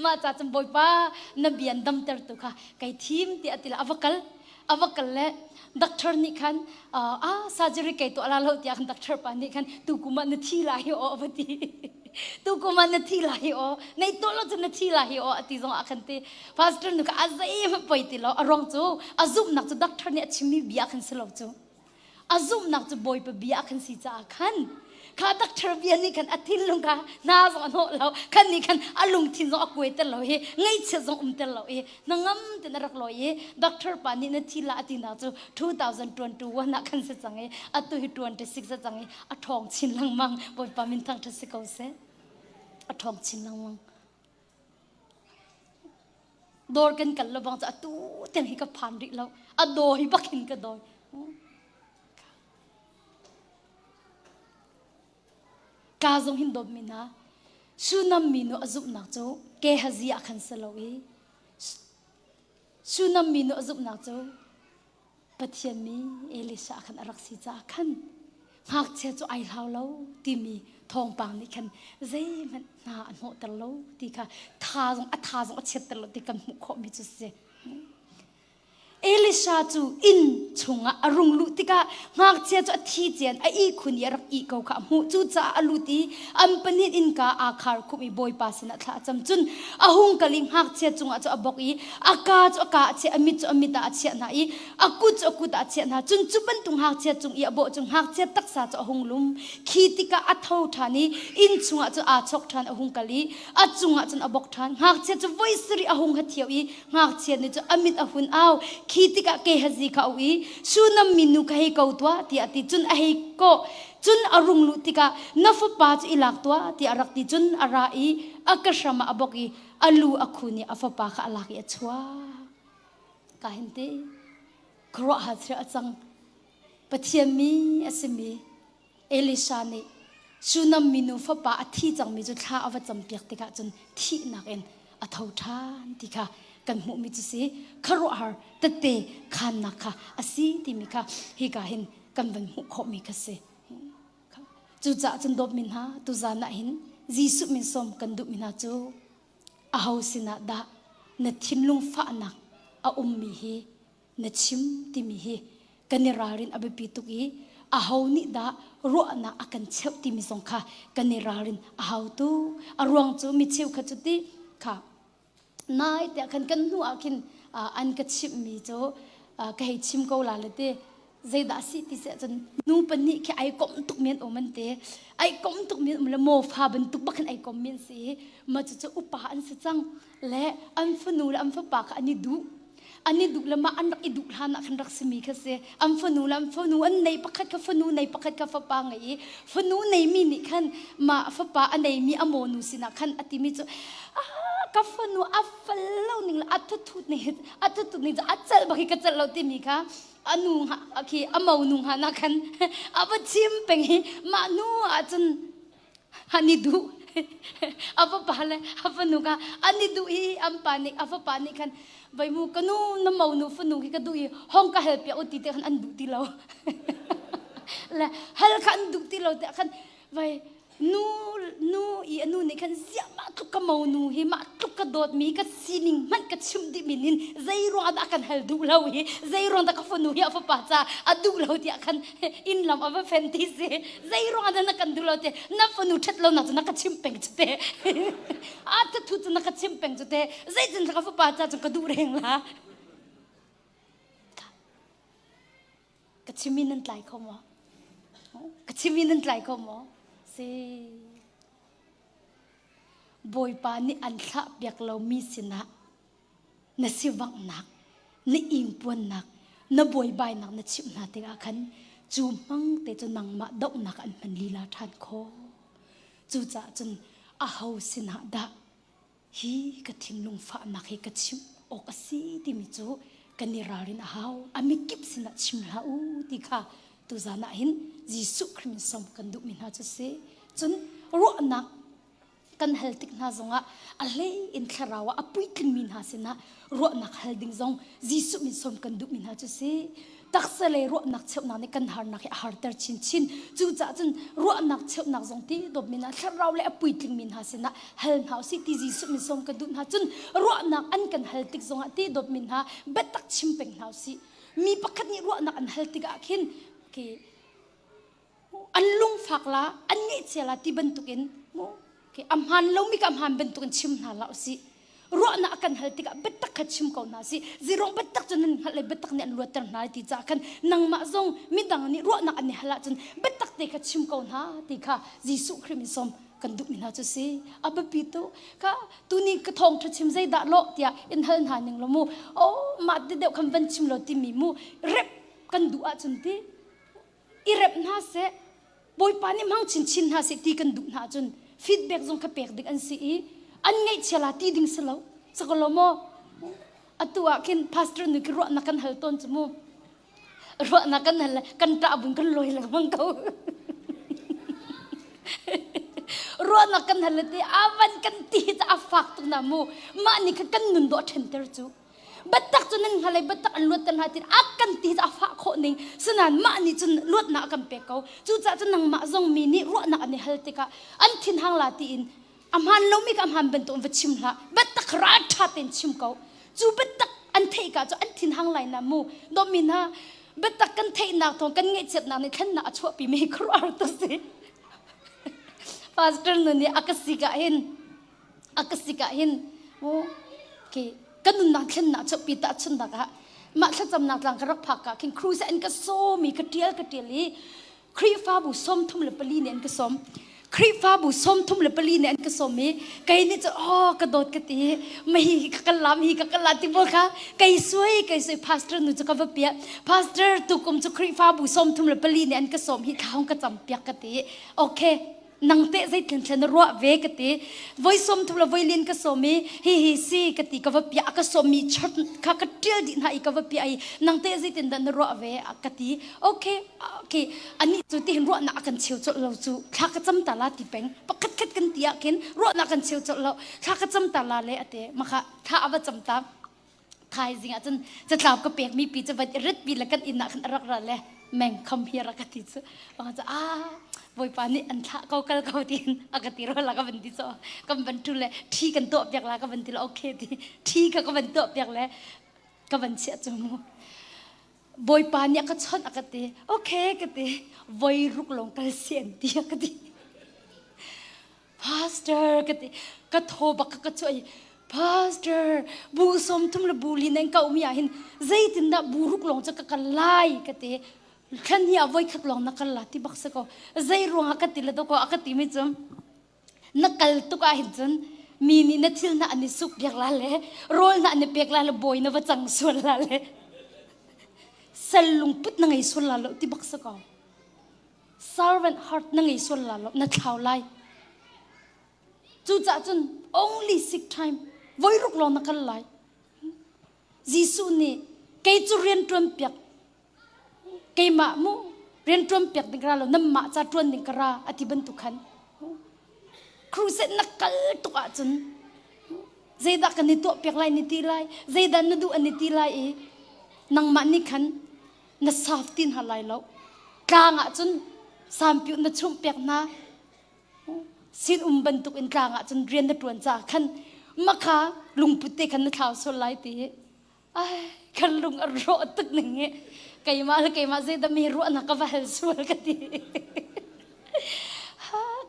mah ca cun bawipa na bian damter tu kha kai thim tiah ti la a va kal a va kal le doctor nih khan ah surgery kai tuah la lo tiah khan doctor pa nih khan tu kum ah na thi lai hi aw va ti tu kum ah na thi lai hi aw nei tuah lo cun na thi lai hi aw a ti zong ah khan ti pastor nu kha a zeihmanh poi ti lo a ruang cu a zumhnak cu doctor nih a chimmi bia khan si lo cu a zumhnak cu bawipa bia khan si caah khan kha doctor bia nih khan a thinlung kha hna zong a hnawh lo khan nih khan a lungthin zong a kuaiter lo i ngaihchiat zong umter lo i hnangam ten a rak lawi i doctor pa nih na thi la a tinak cu 2021 ah khan si cang i atu hi 26 a cang i a ṭhawng chin lengmang bawipa min thangṭhat si ko seh a ṭhawng chin lengmang dawr kan kal lo bang cu atu tiang hi ka phan rih lo a dawi bak in ka dawi ka zong hin dawt mi hna Sunam mi nu a zumhnak cu Gehazi ah khan si lo i Sunam mi nu a zumhnak cu Pathian mi Elisha khan a rak si caah khan ngakchia cu ai hlau lo timi thawngpang nih khan zeihmanh hna a hnawhter lo ti kha tha zong a tha zong a chiatter lo ti kan hmuh khawhmi cu si. Elisha cu inn chungah a rung luh tikah ngakchia cu a thi cian a ihkhun i a rak ih ko kha a hmuh. Cucaah a lut i an pahnih innka aa khar khumh i Bawipa sinah thla a cam. Cun a hung kal i ngakchia cungah cu a bawk i a kaa cu a kaa a chiah, a mit cu a mit ah a chiah hna i a kut cu a kut ah a chiah hna. Cun cu bantuk ngakchia cung i a bawh cu ngakchia taksa cu a hung lum. Khi tikah a tho ṭhan i inn chungah cu aa chawk ṭhan, a hung kal i a cungah cun a bawk ṭhan. Ngakchia cu voi sarih a hung hathiau i ngakchia nih cu a mit a hun au khi tikah Gehazi kha a ui Sunam minu kha hei ko tuah tiah a ti cun a hei kawh cun a rung luh tikah na fapa cu i lak tuah tiah a rak ti cun a ra i a ka hram ah a bawk i a lu a khun i a fapa kha a lak i a chuak ka hin ti khuaruahhar thil a cang Pathian mi a simi Elisha nih Shunam minu fapa a thi cangmi cu thla a va campiak tikah cun thihnak in a tho ṭhan ti kha kan hmuhmi cu si khuaruahhar tette khannak kha a si timi kha hika hin kan van hmuh khawhmi kha si. Cucaah cun dawtmi hna tuzan ah hin Jesuh min sawm kan duhmi hna cu aho sinah dah na thinlung fahnak a ummi hi na chim timi hi kan i ralrin a biapi tuk i aho nih dah ruahnak a kan cheuh timi zong kha kan i ralrin a hau tu a ruang cu mi cheukhat cu ti kha nai tiah khan kan hnu ah khin an ka chimhmi cu ka hei chim ko la le ti. Zeidah si ti si ahcun nu pahnih khi ai komh tuk mi an um an ti. Ai komh tuk mi an um le maw fa bantuk bak khin ai kom mi an si i mah cucu upa an si cang le an fanu le an fapa kha an i duh. An i duh le mah an rak i duh hlan ah khan rak simi kha si. An fanu le an fanu an nei pakhat kha fanu nei pakhat kha fapa ngei i fanu neimi nih khan mah fapa a neimi a mawnu sinah khan a timi cu ah ka fanu a fal lo ning le a thuthut ning a thuthut ning cu a celh bak hi ka celh lo timi kha a nu khi a mo nu hnga na khan a va chim peng i mah nu ah cun an i duh a fapa le a fanu kha an i duh i an pa nih a fapa nih khan vai mu ka nu na mo nu fanu khi ka duh i hong ka hel piak u ti te khan an duh ti lo le hal kha an duh ti lo te khan vai Nu nu i a nu nih khan ziah mah tluk ka monu hi mah tluk ka dawtmi ka sining hmanh ka chimh dih min in zei ruang dah kan hal duh lo hi zei ruang dah ka fanu hi a fapa ca a duh lo tiah khan inn lam a va fen ti si zei ruang dah na kan duh lo te na fanu ṭhat lo nak cu na ka chimh peng cu te a thu cu na ka chimh peng cu te zeitin ka fapa ca cu ka duh reng la Ka chim in nan tlai kho maw? Ka chim in nan tlai kho maw? Si. Bawipa nih an thlah piak lomi sinah na sivanghnak, na ingpuannak, na buaibainak na chimh hna tikah khan cu hmang te cu nangmah dohnak an hman lila ṭhan khawh. Cucaah cun aho sinah dah hi ka thinlung fahnak hi ka chimh awk a si timi cu kan i ralrin a hau. A mikip sinah chim hlah u ti kha tuzan ah hin Jesuh Khrih min sawm kan duhmi hna cu si. Cun ruahnak kan hal tik hna zongah a hlei in thlarau ah a puitlingmi hna sinah ruahnak hal ding zong Jesuh min sawm kan duhmi hna cu si. Taksa le ruahnak cheuhnak nih kan harnak hi a harter chinchin. Cucaah cun ruahnak cheuhnak zong ti dawtmi hna thlarau le a puitlingmi hna sinah hal hna usih ti Jesuh min sawm kan duh hna. Cun ruahnak an kan hal tik zongah ti dawtmi hna biatak chim peng hna usih. Mi pakhat nih ruahnak an hal tikah khin okay, an lungfak la an ngaihchia la ti bantukin mu a hmaan lomi ka hmaan bantukin chim hna la usih ruahnak a kan hal tikah biatak kha chim ko hna sih zirong biatak cu nan hngalh le biatak nih an luatter hna ti caah khan nangmah zong midang nih ruahnak an i hal ahcun biatak te kha chim ko hna ti kha Jesuh Khrih min sawm kan duhmi hna cu si a biapi tu ka tuni ka thawng ṭha chim zeidah lawh tiah in hal hna ning lo mu oh mah te deuh khan van chim lo timi mu rep kan duh ahcun ti i rep hna seh Bawipa nih hmang chinchin hna seh ti kan duh hna ahcun feedback zong kha pek ding an si i an ngaihchia la ti ding si lo sakolo maw atu ah khin pastor nu khi ruahnak kan hal tawn cu mu ruahnak kan hal le kan ṭah bun kan lawi lengmang ko ruahnak kan hal le ti avan kan ti ca a fak tuk na mu mah nih kha kan nun dawh ṭhenter cu Biatak cu nan hngal i biatak an luatter hna tin a kan ti a fah khawh ning sinain mah nih cun luatnak a kan pek ko cucaah cun nangmah zong mi nih ruahnak an i hal tikah an thinhang la tiin a hmaan lomi ka hmaan bantuk in va chim hlah biatak ralṭha tein chim ko cu biatak an theih ka cu an thinhang lai na mu dawmi hna biatak kan theihnak thawng kan ngaihchiatnak nih thlennak a chuahpi mi khuaruahhar tu si pastor nu nih a ka si ka hin a ka sik ah hin okay ka nunnak thlennak chuahpi tahchunhnak ah mah thlacamnak tlang ka rak phak ka khin cruise an ka sawm i ka tial ka tial i Khrihfabu 34 nih an ka sawm Khrihfabu 34 nih an ka sawm i kei nih cu oh ka dawt ka ti ma hi ka kal lam hi ka kal la ti bol kha kei suai kei suai pastor nu cu ka va piah pastor tukum cu Khrihfabu 34 nih an ka sawm hi thla hong ka cam piak ka ti okay nang teh zeitlin thlen na ruah ve ka ti voi som thum le voi lin ka som i hi hi si ka ti ka va pia ka som mi chot kha ka tial dih hna i ka va pia i nang teh zeitin dah na ruah ve ka ti okay okay ani cu ti hin ruahnak a kan cheu colh lo cu thla ka cam ta la ti peng pakhat khat kan ti ah khin ruahnak kan cheu colh lo thla ka cam ta la le ate maka thla ava cam ta thaizing ah cun catlap ka pekmi pi cu van i ritpi le kan inn ah khan a rak ra le meng kham hi rak ka ti cu ka cu ah bawipa nih an thlah ko kal ko tiin a ka ti ro la ka van ti so kan van tu le thi kan tuah piak la ka van ti le okay ti thi ka ka van tuah piak le ka van chiah cu mu bawipa nih a ka chawnh a ka ti okay ka ti voi ruk lawng kal si an ti a ka ti Pastor ka ti ka thaw bak ka chuah i Pastor bu som thum le bu li nan kau mi ah hin zeitindah bu ruk lawng cu ka kal lai ka ti. Thlan hi a voikhat lawng na kal la ti bak si ko. Zei ruangah ka ti le dawkaw a ka ti mi cu na kal tuk ah hin cun mi nih na thil na an i suk piak la le rawl na an i pek la le bawi na va cang sual la le sal lungput na ngei sual la lo ti bak si ko. Servant heart na ngei sual la lo na thlau lai. Cucaah cun only sick time voi ruk lawng na kal lai. Jesuh nih kei cu rian ṭuan piak keimah mu rian ṭuan piak ding ka ra lo nanmah ca ṭuan ding ka ra a ti bantuk khan crusade na kal tuk ahcun zeidah kan i tuah piak lai ni ti lai zeidah na duh an i ti lai i nangmah nih khan na saf ti hna lai lo tlang ah cun sampiu na chumh piak hna sin um bantuk in tlang ah cun rian na ṭuan caah khan makha lungput te khan na thlau sual lai ti hi ai kan lung a rawh tuk ning hi keimah le keimah zeidah mi ruahnak ka va hal sual ka ti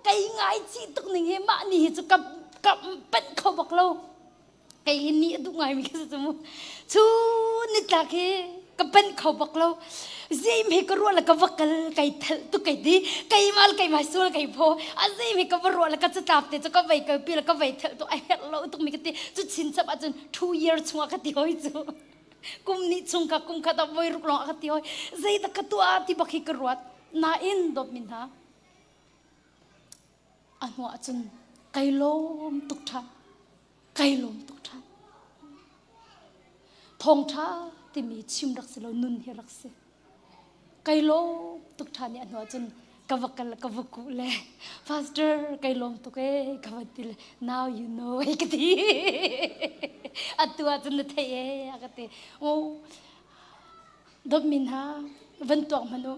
kei ngai chih tuk ning hi mah ni hi cu ka ka panh kho bak lo kei hi ni a duh ngaimi ka si cu mu cu nitlak hi ka panh kho bak lo zeim he ka ruah le ka va kal kai thelh tuk kai ti keimah le keimah sual kai phaw a zeim he ka va ruah le ka catlap te cu ka vei kal pi le ka vei thelh tuk a herh lo tuk mi ka ti cu chinchap ahcun two year chungah ka ti hoi cu kum nih chung ka kum khat ah voi ruk lawng ka ti hoi zeidah ka tuah ti bak hi ka ruat nain dawt min hna a hnuah cun kai lawm tuk ṭhan kai lawm tuk ṭhan thawngṭha timi chim rak si lo nun hi rak si kai lawm tuk ṭhan i a hnuah cun ka va kal ka va kuh le pastor kai lawm tuk e ka va ti le now you know ai ka ti atu ah cun na thei e a ka ti o dawt min ha van tuak hmanh u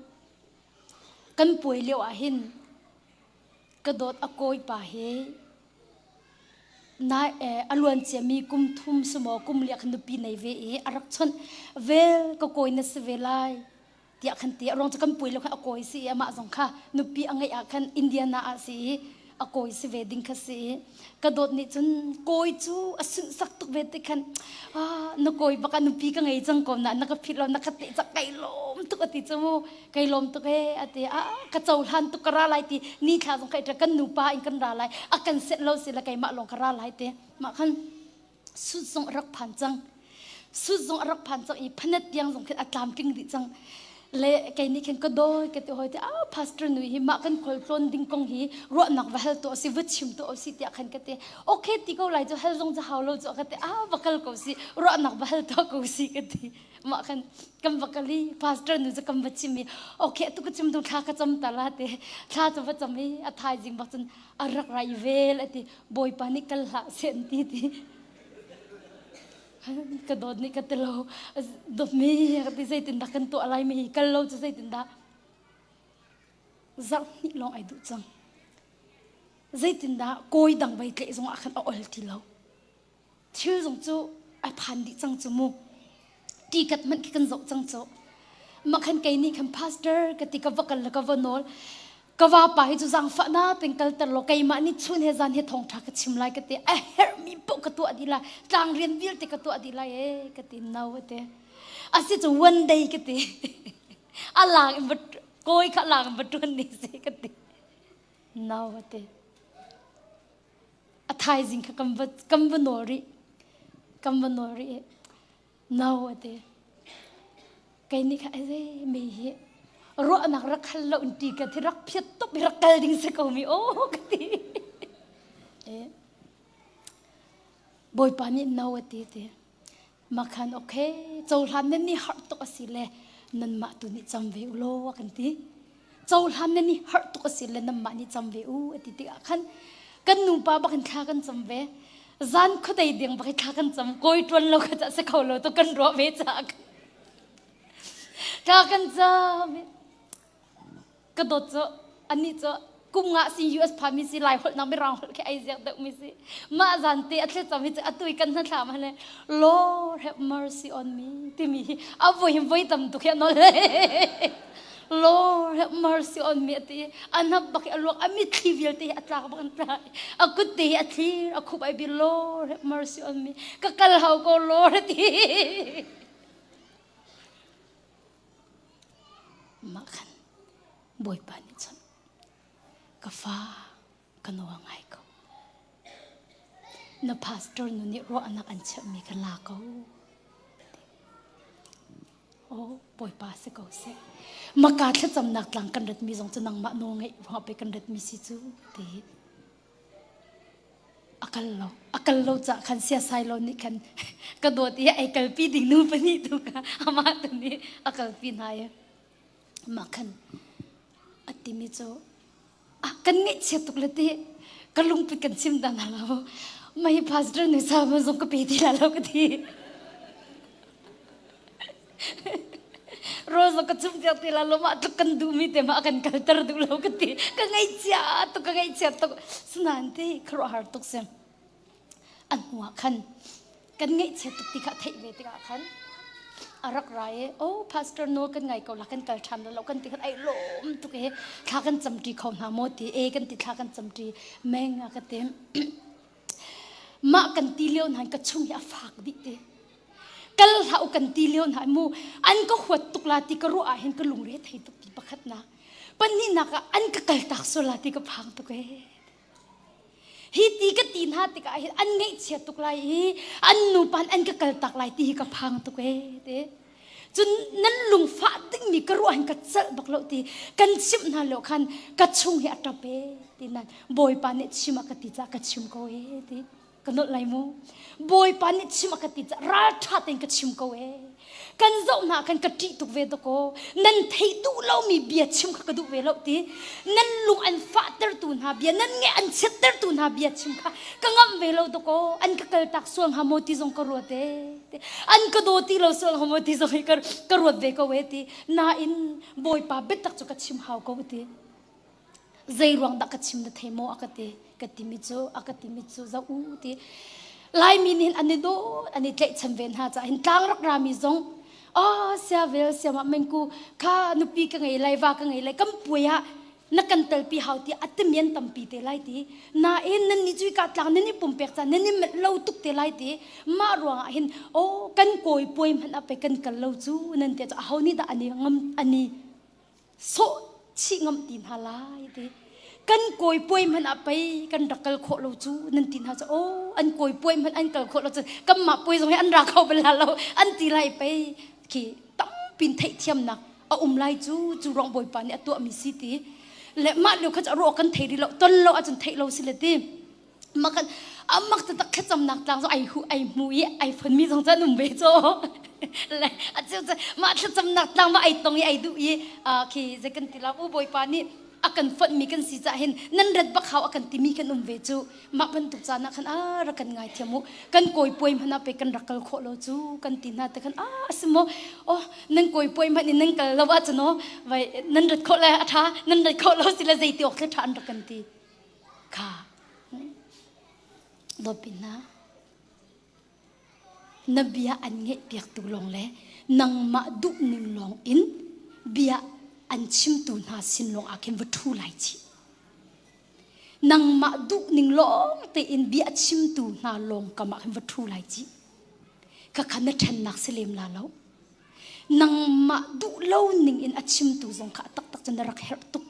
Kan puai lio ah hin ka dawt a kawipa hi na a luan ciami kum thum sumaw kum li ah khan nupi nei ve i a rak chawnh vel ka kawi na si ve lai tiah khan ti a ruang cu kan puai lio khan a kawi si i amah zong kha nupi a ngeih ah khan Indiana ah si i a kawi si ve ding kha si i ka dawt nih cun kawi cu a sunhsak tuk ve ti khan ah na kawi bak ah nupi ka ngei cang ko na na ka phit lo na ka teh cak kai lawm tuk a ti cu mu kai lawm tuk e a ti ah ka cohlan tuk ka ra lai ti ni thla zong kai kan nupa in kan ra lai a kan set lo si la keimah lawng ka ra lai ti mah khan sut zong a rak phan cang sut zong a rak phan cang i phanet tiang zong khin a tlamtling dih cang le kei nih khin ka dawi ka ti hoi ti ah pastor nui hi mah kan khual tlawn ding kong hi ruahnak va hal to si va chim to si tiah khan ka ti okay ti ko lai cu hal zong ca hau lo cu ka ti ah va kal ko si ruahnak va hal to ko si ka ti mah khan kan va kal i pastor nu cu kan va chim i okay tu ka chim tu thla ka cam ta la te thla cu va cam i a thaizing bak cun a rak rai vel ati bawipa nih kal hlah seh an ti ti ka dawt nih ka ti lo dawtmi ka ti zeitindah kan tuah lai mi hi kal lo cu zeitindah zarh hnih lawng ai duh cang zeitindah kawi dang vai tleh zong ah khan a ol ti lo thil zong cu a phan dih cang cu mu tikat hmanh khi kan zoh cang cu mah khan kei nih khan pastor ka ti ka va kal le ka va nawl ka vapa hi cu zaangfah na peng kalter law keimah nih chun he zan he thawngṭha ka chim lai ka ti a herhmi paoh ka tuah dih lai tlang rian vialte ka tuah dih lai e ka ti no te asi cu one day ka ti a lang in kawi kha lang in va ṭuan ni si ka ti no te a thaizing kha kan va kan va nawl rih kan va nawl rih no a ti kei nih kha ai mi hi ruahnak rak hal lo in ti ka thi rak phiat tuk rak kal ding si ko mi o ka ti bawipa nih no a ti ti Makhan okay cohlan nan ni harh tuk a si le nanmah tu nih cam ve u law a kan ti. Cohlan nan ni harh tuk a si le nanmah nih cam ve u a ti tikah khan kan nupa bak in thla kan cam ve. Zan khuadei ding bak i thla kan cam kawi tuan lo kha si kho lo to kan ruah ve caah thla kan cam. Ka dawt cu anih cu kum nga si US phan mi si lai holh nak mirang holh khi ai ziak deuh mi si mah zan te a thlacam hi cu atu i kan hnathlam ah le Lord have mercy on me timi hi a voi hin voi tam tuk hi a nol Lord have mercy on me ati a hnap bak hi a luak a mitthli vialte hi a tlak bak an tla a kut te hi a thlir a khup ai bi Lord have mercy on me ka kal hau ko Lord ati. Mah khan Bawipa nih cun ka fa ka nawl ngai ko. Na pastor nu nih ruahnak an cheuhmi ka la ko. Oh, Bawipa si ko seh. Maka thlacamnak tlang kan ratmi zong cu nangmah nawl ngeih ruangah pei kan ratmi si cu ti. A kal lo. A kal lo cah khan siasai lo nih khan ka dawt i ai kalpi ding nu pahnih tu kha amah tu nih a kalpi hna i mah khan a timi cu ah kan ngaihchia tuk le ti ka lungput kan chim ta hna lo mah hi pastor nih sa zong ka pe ti la lo ka ti Rose ka chum piak ti la lo mah tluk kan duhmi te mah kan kalter duh lo ka ti ka ngaihchia tuk ka ngaihchia tuk sinain ti khuaruahhar tuk si an hnu ah khan kan ngaihchia tuk ti kha theih ve tikah khan a rak ra i oh pastor no kan ngai ko la kan kal ṭhan lo kan ti khan ai lawm tuk i thla kan camṭi kho hna maw ti e kan ti thla kan camṭi meng a ka ti mah kan ti lio hna ka chung hi a fak dih ti kal hlah u kan ti lio hna mu an ka huat tuk la ti ka ruah ah hin ka lungre thei tuk ti pakhatnak pahnihnak ah an ka kal tak sual la ti ka phang tuk ee hi ti ka ti hna tikah hin an ngaihchia tuk lai i an nupa an ka kal tak lai ti hi ka phang tuk ee ti cun nan lungfah dingmi ka ruah hin ka celh bak lo ti kan chimh hna lo khan ka chung hi a ṭap ee ti nan bawipa nih chim a ka ti caah ka chim ko ee ti ka nolh lai mu bawipa nih chim a ka ti caah ralṭha tein ka chim ko ee kan zoh hna khan ka ṭih tuk ve dakaw nan theih duh lomi bia chim kha ka duh ve lo ti nan lung an fahtertu hna bia nan nge an chiattertu hna bia chim kha ka ngamh ve lo dakaw an ka kaltak sual hnga maw ti zong ka ruat ee an ka daw ti lo sual hnga maw ti zong hi ka ruat ve ko ee ti nain bawipa biatak cu ka chim hau ko ti zei ruang dah ka chim na thei maw a ka ti ka timi cu a ka timi cu zoh u ti laimi nih an i dawt an i tlaihchan ve hna caah hin tlang rak rami zong oh sia vel sia ma mengku kha nupi ka ngei lai va ka ngei lai kan puai ah na kan telpi hau ti a timian tampi te lai ti nain nan ni cui ka tlang nan i pumpek ca nan i melh lo tuk te lai ti mah ruangah hin oh kan kawi puai hmanh a pe kan kal lo cu nan te cu aho nih dah ani ngam ani sawh chih ngam ti hna lai ti kan kawi puai hmanh ah pei kan rak kal khawh lo cu nan ti hna cu oh an kawi puai hmanh an kal khawh lo cu kanmah puai zong hi an ra kho bal lo an ti lai pei khi tampin theihthiamnak a um lai cu cu ruang bawipa nih a tuahmi si ti le mah lio kha cu a ruah kan thei rih lo ton lo ahcun theih lo si le ti makan amak taktak thlacamnak tlang zong ai hu ai hmu i ai phun mi zong cun um ve cho le a cu mah thlacamnak tlang ma ai tong i ai duh i khi zei kan ti la u bawipa nih a kan fonh mi kan si cah hin nan rat bak hau a kan timi kan um ve cu mah bantuk caan ah khan a rak kan ngai thiam u kan kawi puai hmanh ah pe kan rak kal khawh lo cu kan ti hna te khan a si maw oh nan kawi puai hmanh in nan kal lo ah cun oh vai nan rat khawh le a tha nan rat khawh lo si le zei ti awk tle tha an rak kan ti kha dawtpi hna na bia an ngeihpiaktu lawng le nangmah duhning lawng in bia an chimtu hna sin lawng ah khin va ṭhu lai chih nangmah duhning lawng tein bia chimtu hna lawng kam ah khin va ṭhu lai chih khakha na ṭhennak si lem la lo nangmah duh lo ning in a chimtu zong kha a taktak cun na rak herh tuk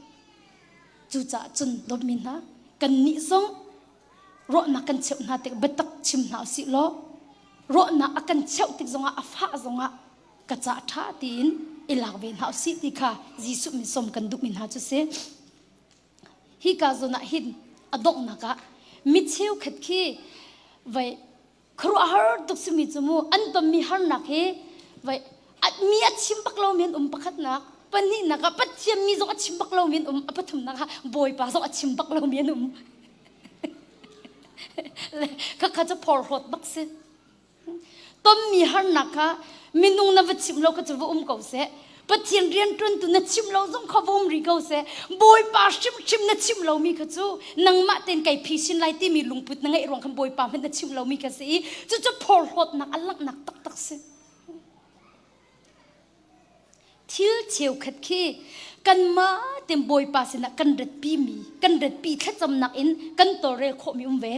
Cucaah cun dawtmi hna, kannih zong ruahnak kan cheuh hna tik biatak chim hna usih law ruahnak a kan cheuh tik zongah a fah zongah ka cah ṭha tiin i lak ve hna usih ti kha Jesuh min sawm kan duhmi hna cu si. Hika zawn ah hin a donghnak ah mi cheukhat khi vai khuaruahhar tuk simi cu mu an tonmi harnak hi vai mi a chim bak lomi an um pakhatnak pahnihnak ah Pathian mi zong a chim bak lomi an um a pathumnak ah Bawipa zong a chim bak lomi an um khakha cu phorhlawt bak si tonmi harnak kha minung na va chim lo kha cu va um ko seh Pathian rianṭuantu na chim lo zong kha va um rih ko seh. Bawipa hrimhrim na chim lomi kha cu nangmah tein kai phisin lai timi lungput na ngeih ruang khan Bawipa hmanh na chim lomi kha si i cucu phorhlawtnak a langhnak taktak si. Thil cheukhat khi kanmah tein Bawipa sinah kan ratpimi, kan ratpi thlacamnak in kan tawlrel khawhmi um ve.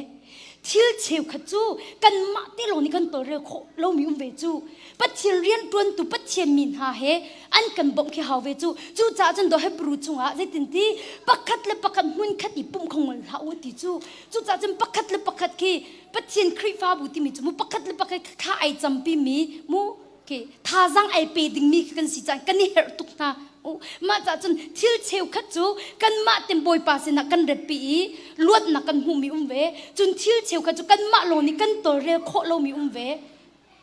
Thil cheukhat cu kanmah te lawng nih kan tawlrel khawh lomi um ve cu. Pathian rianṭuantu Pathian mi hna he an kan bawmh khi hau ve cu. Cucaah cun do Hebrew chungah zeitinti pakhat le pakhat hmunkhat i pumh kho ngol hlah u ti cu. Cucaah cun pakhat le pakhat khi Pathian Khrihfabu timi cu mu pakhat le pakhat kha ai campi mi mu khi thazaang ai pe dingmi khi kan si caan kan i herh tuk hna. Mah cah cun thil cheukhat cu kanmah ten Bawipa sinah kan retpi i luatnak kan hmuhmi um ve. Cun thil cheukhat cu kanmah lawng nih kan tawlrel khawh lomi um ve.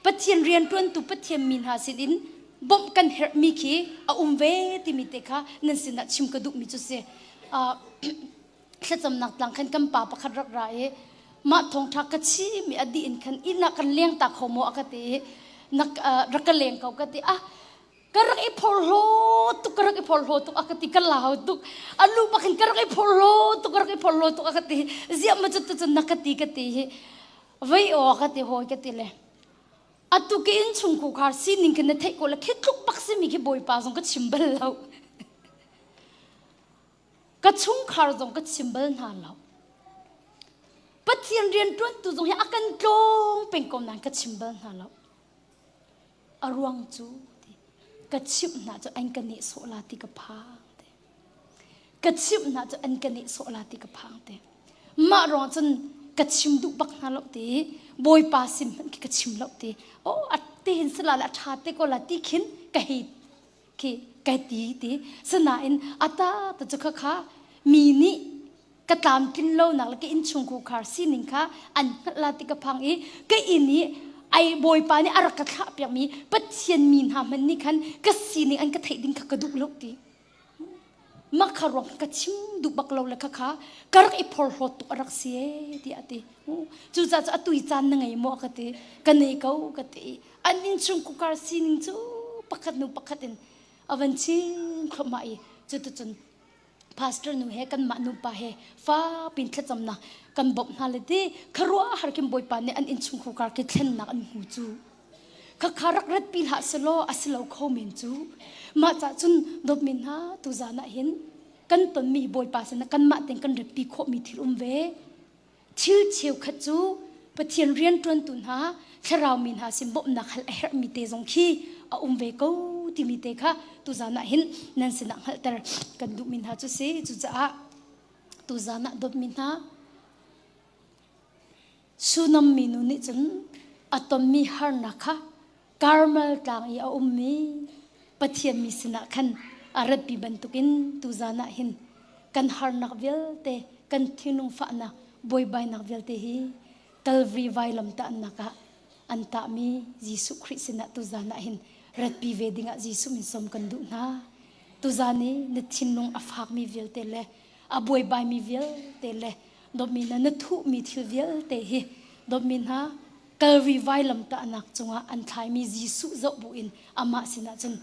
Pathian rianṭuantu Pathian mi hna sinin bawmh kan herhmi khi a um ve timi te kha nan sinah chim ka duhmi cu si. Thlacamnak tlang khan kan pa pakhat rak ra i mah thawngṭha ka chim i a dih in khan inn ah kan leng ta kho maw a ka ti i na rak ka leng ko ka ti ah ka rak i phorhlaw tuk ka rak i phorhlaw tuk a ka ti ka lau tuk a lu bak in ka rak i phorhlaw tuk ka rak i phorhlaw tuk a ka ti ziah ma cu tu na ka ti ka ti hi vei aw ka ti hawi ka ti le atu ke in chung khar sining khin na theih ko le khi tluk bak simi khi bawipa zong ka chim bal lo ka chungkhar zong ka chim bal hna lo Pathian rian ṭuantu zong hi a kan tlawng peng ko nain ka chim bal hna lo A ruang cu ti ka chimh hna cu an ka nehsawh la ti ka phang te. Ka chimh hna cu an ka nehsawh la ti ka phang te. Mah ruang cun ka chim duh bak hna lo ti Bawipa sin hmanh khi ka chim lo ti. Oh a te hin sala la tha te ko la ti khin ka hei khi kai ti ti sinain ata ta cu kha kha mi nih ka tlamtlin lonak le ka innchungkhar sining kha an hngalh la ti ka phang i ka inn i ai bawipa nih a rak ka thlah piakmi pathian mi hna hmanh nih khan ka sining an ka theih ding kha ka duh lo ti mah kha ruang ka chim duh bak lo le kha kha ka rak i phorhlawt tuk a rak si e tiah a ti cucaah cu atu i caan na ngei maw ka ti ka nei ko ka ti an innchungkhar sining cu pakhat hnu pakhat in a van chim thluahmah i cuticun pastor nu he kanmah nupa he fapin thlacamnak kan bawmh hna le ti khuaruahhar khin bawipa nih an innchungkhar khi thlennak an hmu cu khakha rak ratpi hlah selaw a si lo kho men cu mah cah cun dawtmi hna tuzan ah hin kan tonmi bawipa sinah kanmah ten kan ratpi khawhmi thil um ve Thil cheukhat cu Pathian rianṭuantu hna, thlarau mi hna sin bawmhnak hal a herhmi te zong khi a um ve ko timi te kha tuzan ah hin nan sinah hngalhter kan duhmi hna cu si. Cucaah tuzan ah dawtmi hna, Sunam minu nih cun a tonmi harnak kha Karmel tlang i a ummi Pathian mi sinah khan a ratpi bantukin tuzan ah hin kan harnak vialte, kan thinlung fahnak, buaibainak vialte hi Calvary vailam tahnak ah an tahmi Jesuh Khrih sinah tuzan ah hin ratpi ve dingah Jesuh min sawm kan duh hna. Tuzan i na thinlung a fakmi vialte le a buaibaimi vialte le dawtmi hna na thuhmi thil vialte hi dawtmi hna Calvary vailamtahnak cungah an thlaimi Jesuh zoh buin amah sinah cun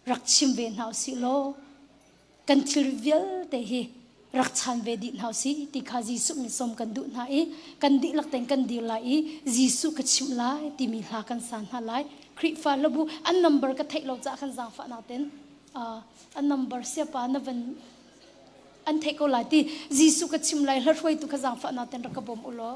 rak chim ve hna usih law kan thil vialte hi rak chan ve dih hna usih ti kha Jesuh min sawm kan duh hna i kan dihlak tein kan dir lai i Jesuh ka chimh lai timi hla kan sa hna lai Khrihfa labu an number ka theih lo caah kan zaangfahnak ten an number siapa na van an theih ko lai ti Jesuh ka chim lai hla hruaitu kha zaangfahnak ten rak ka bawm u law.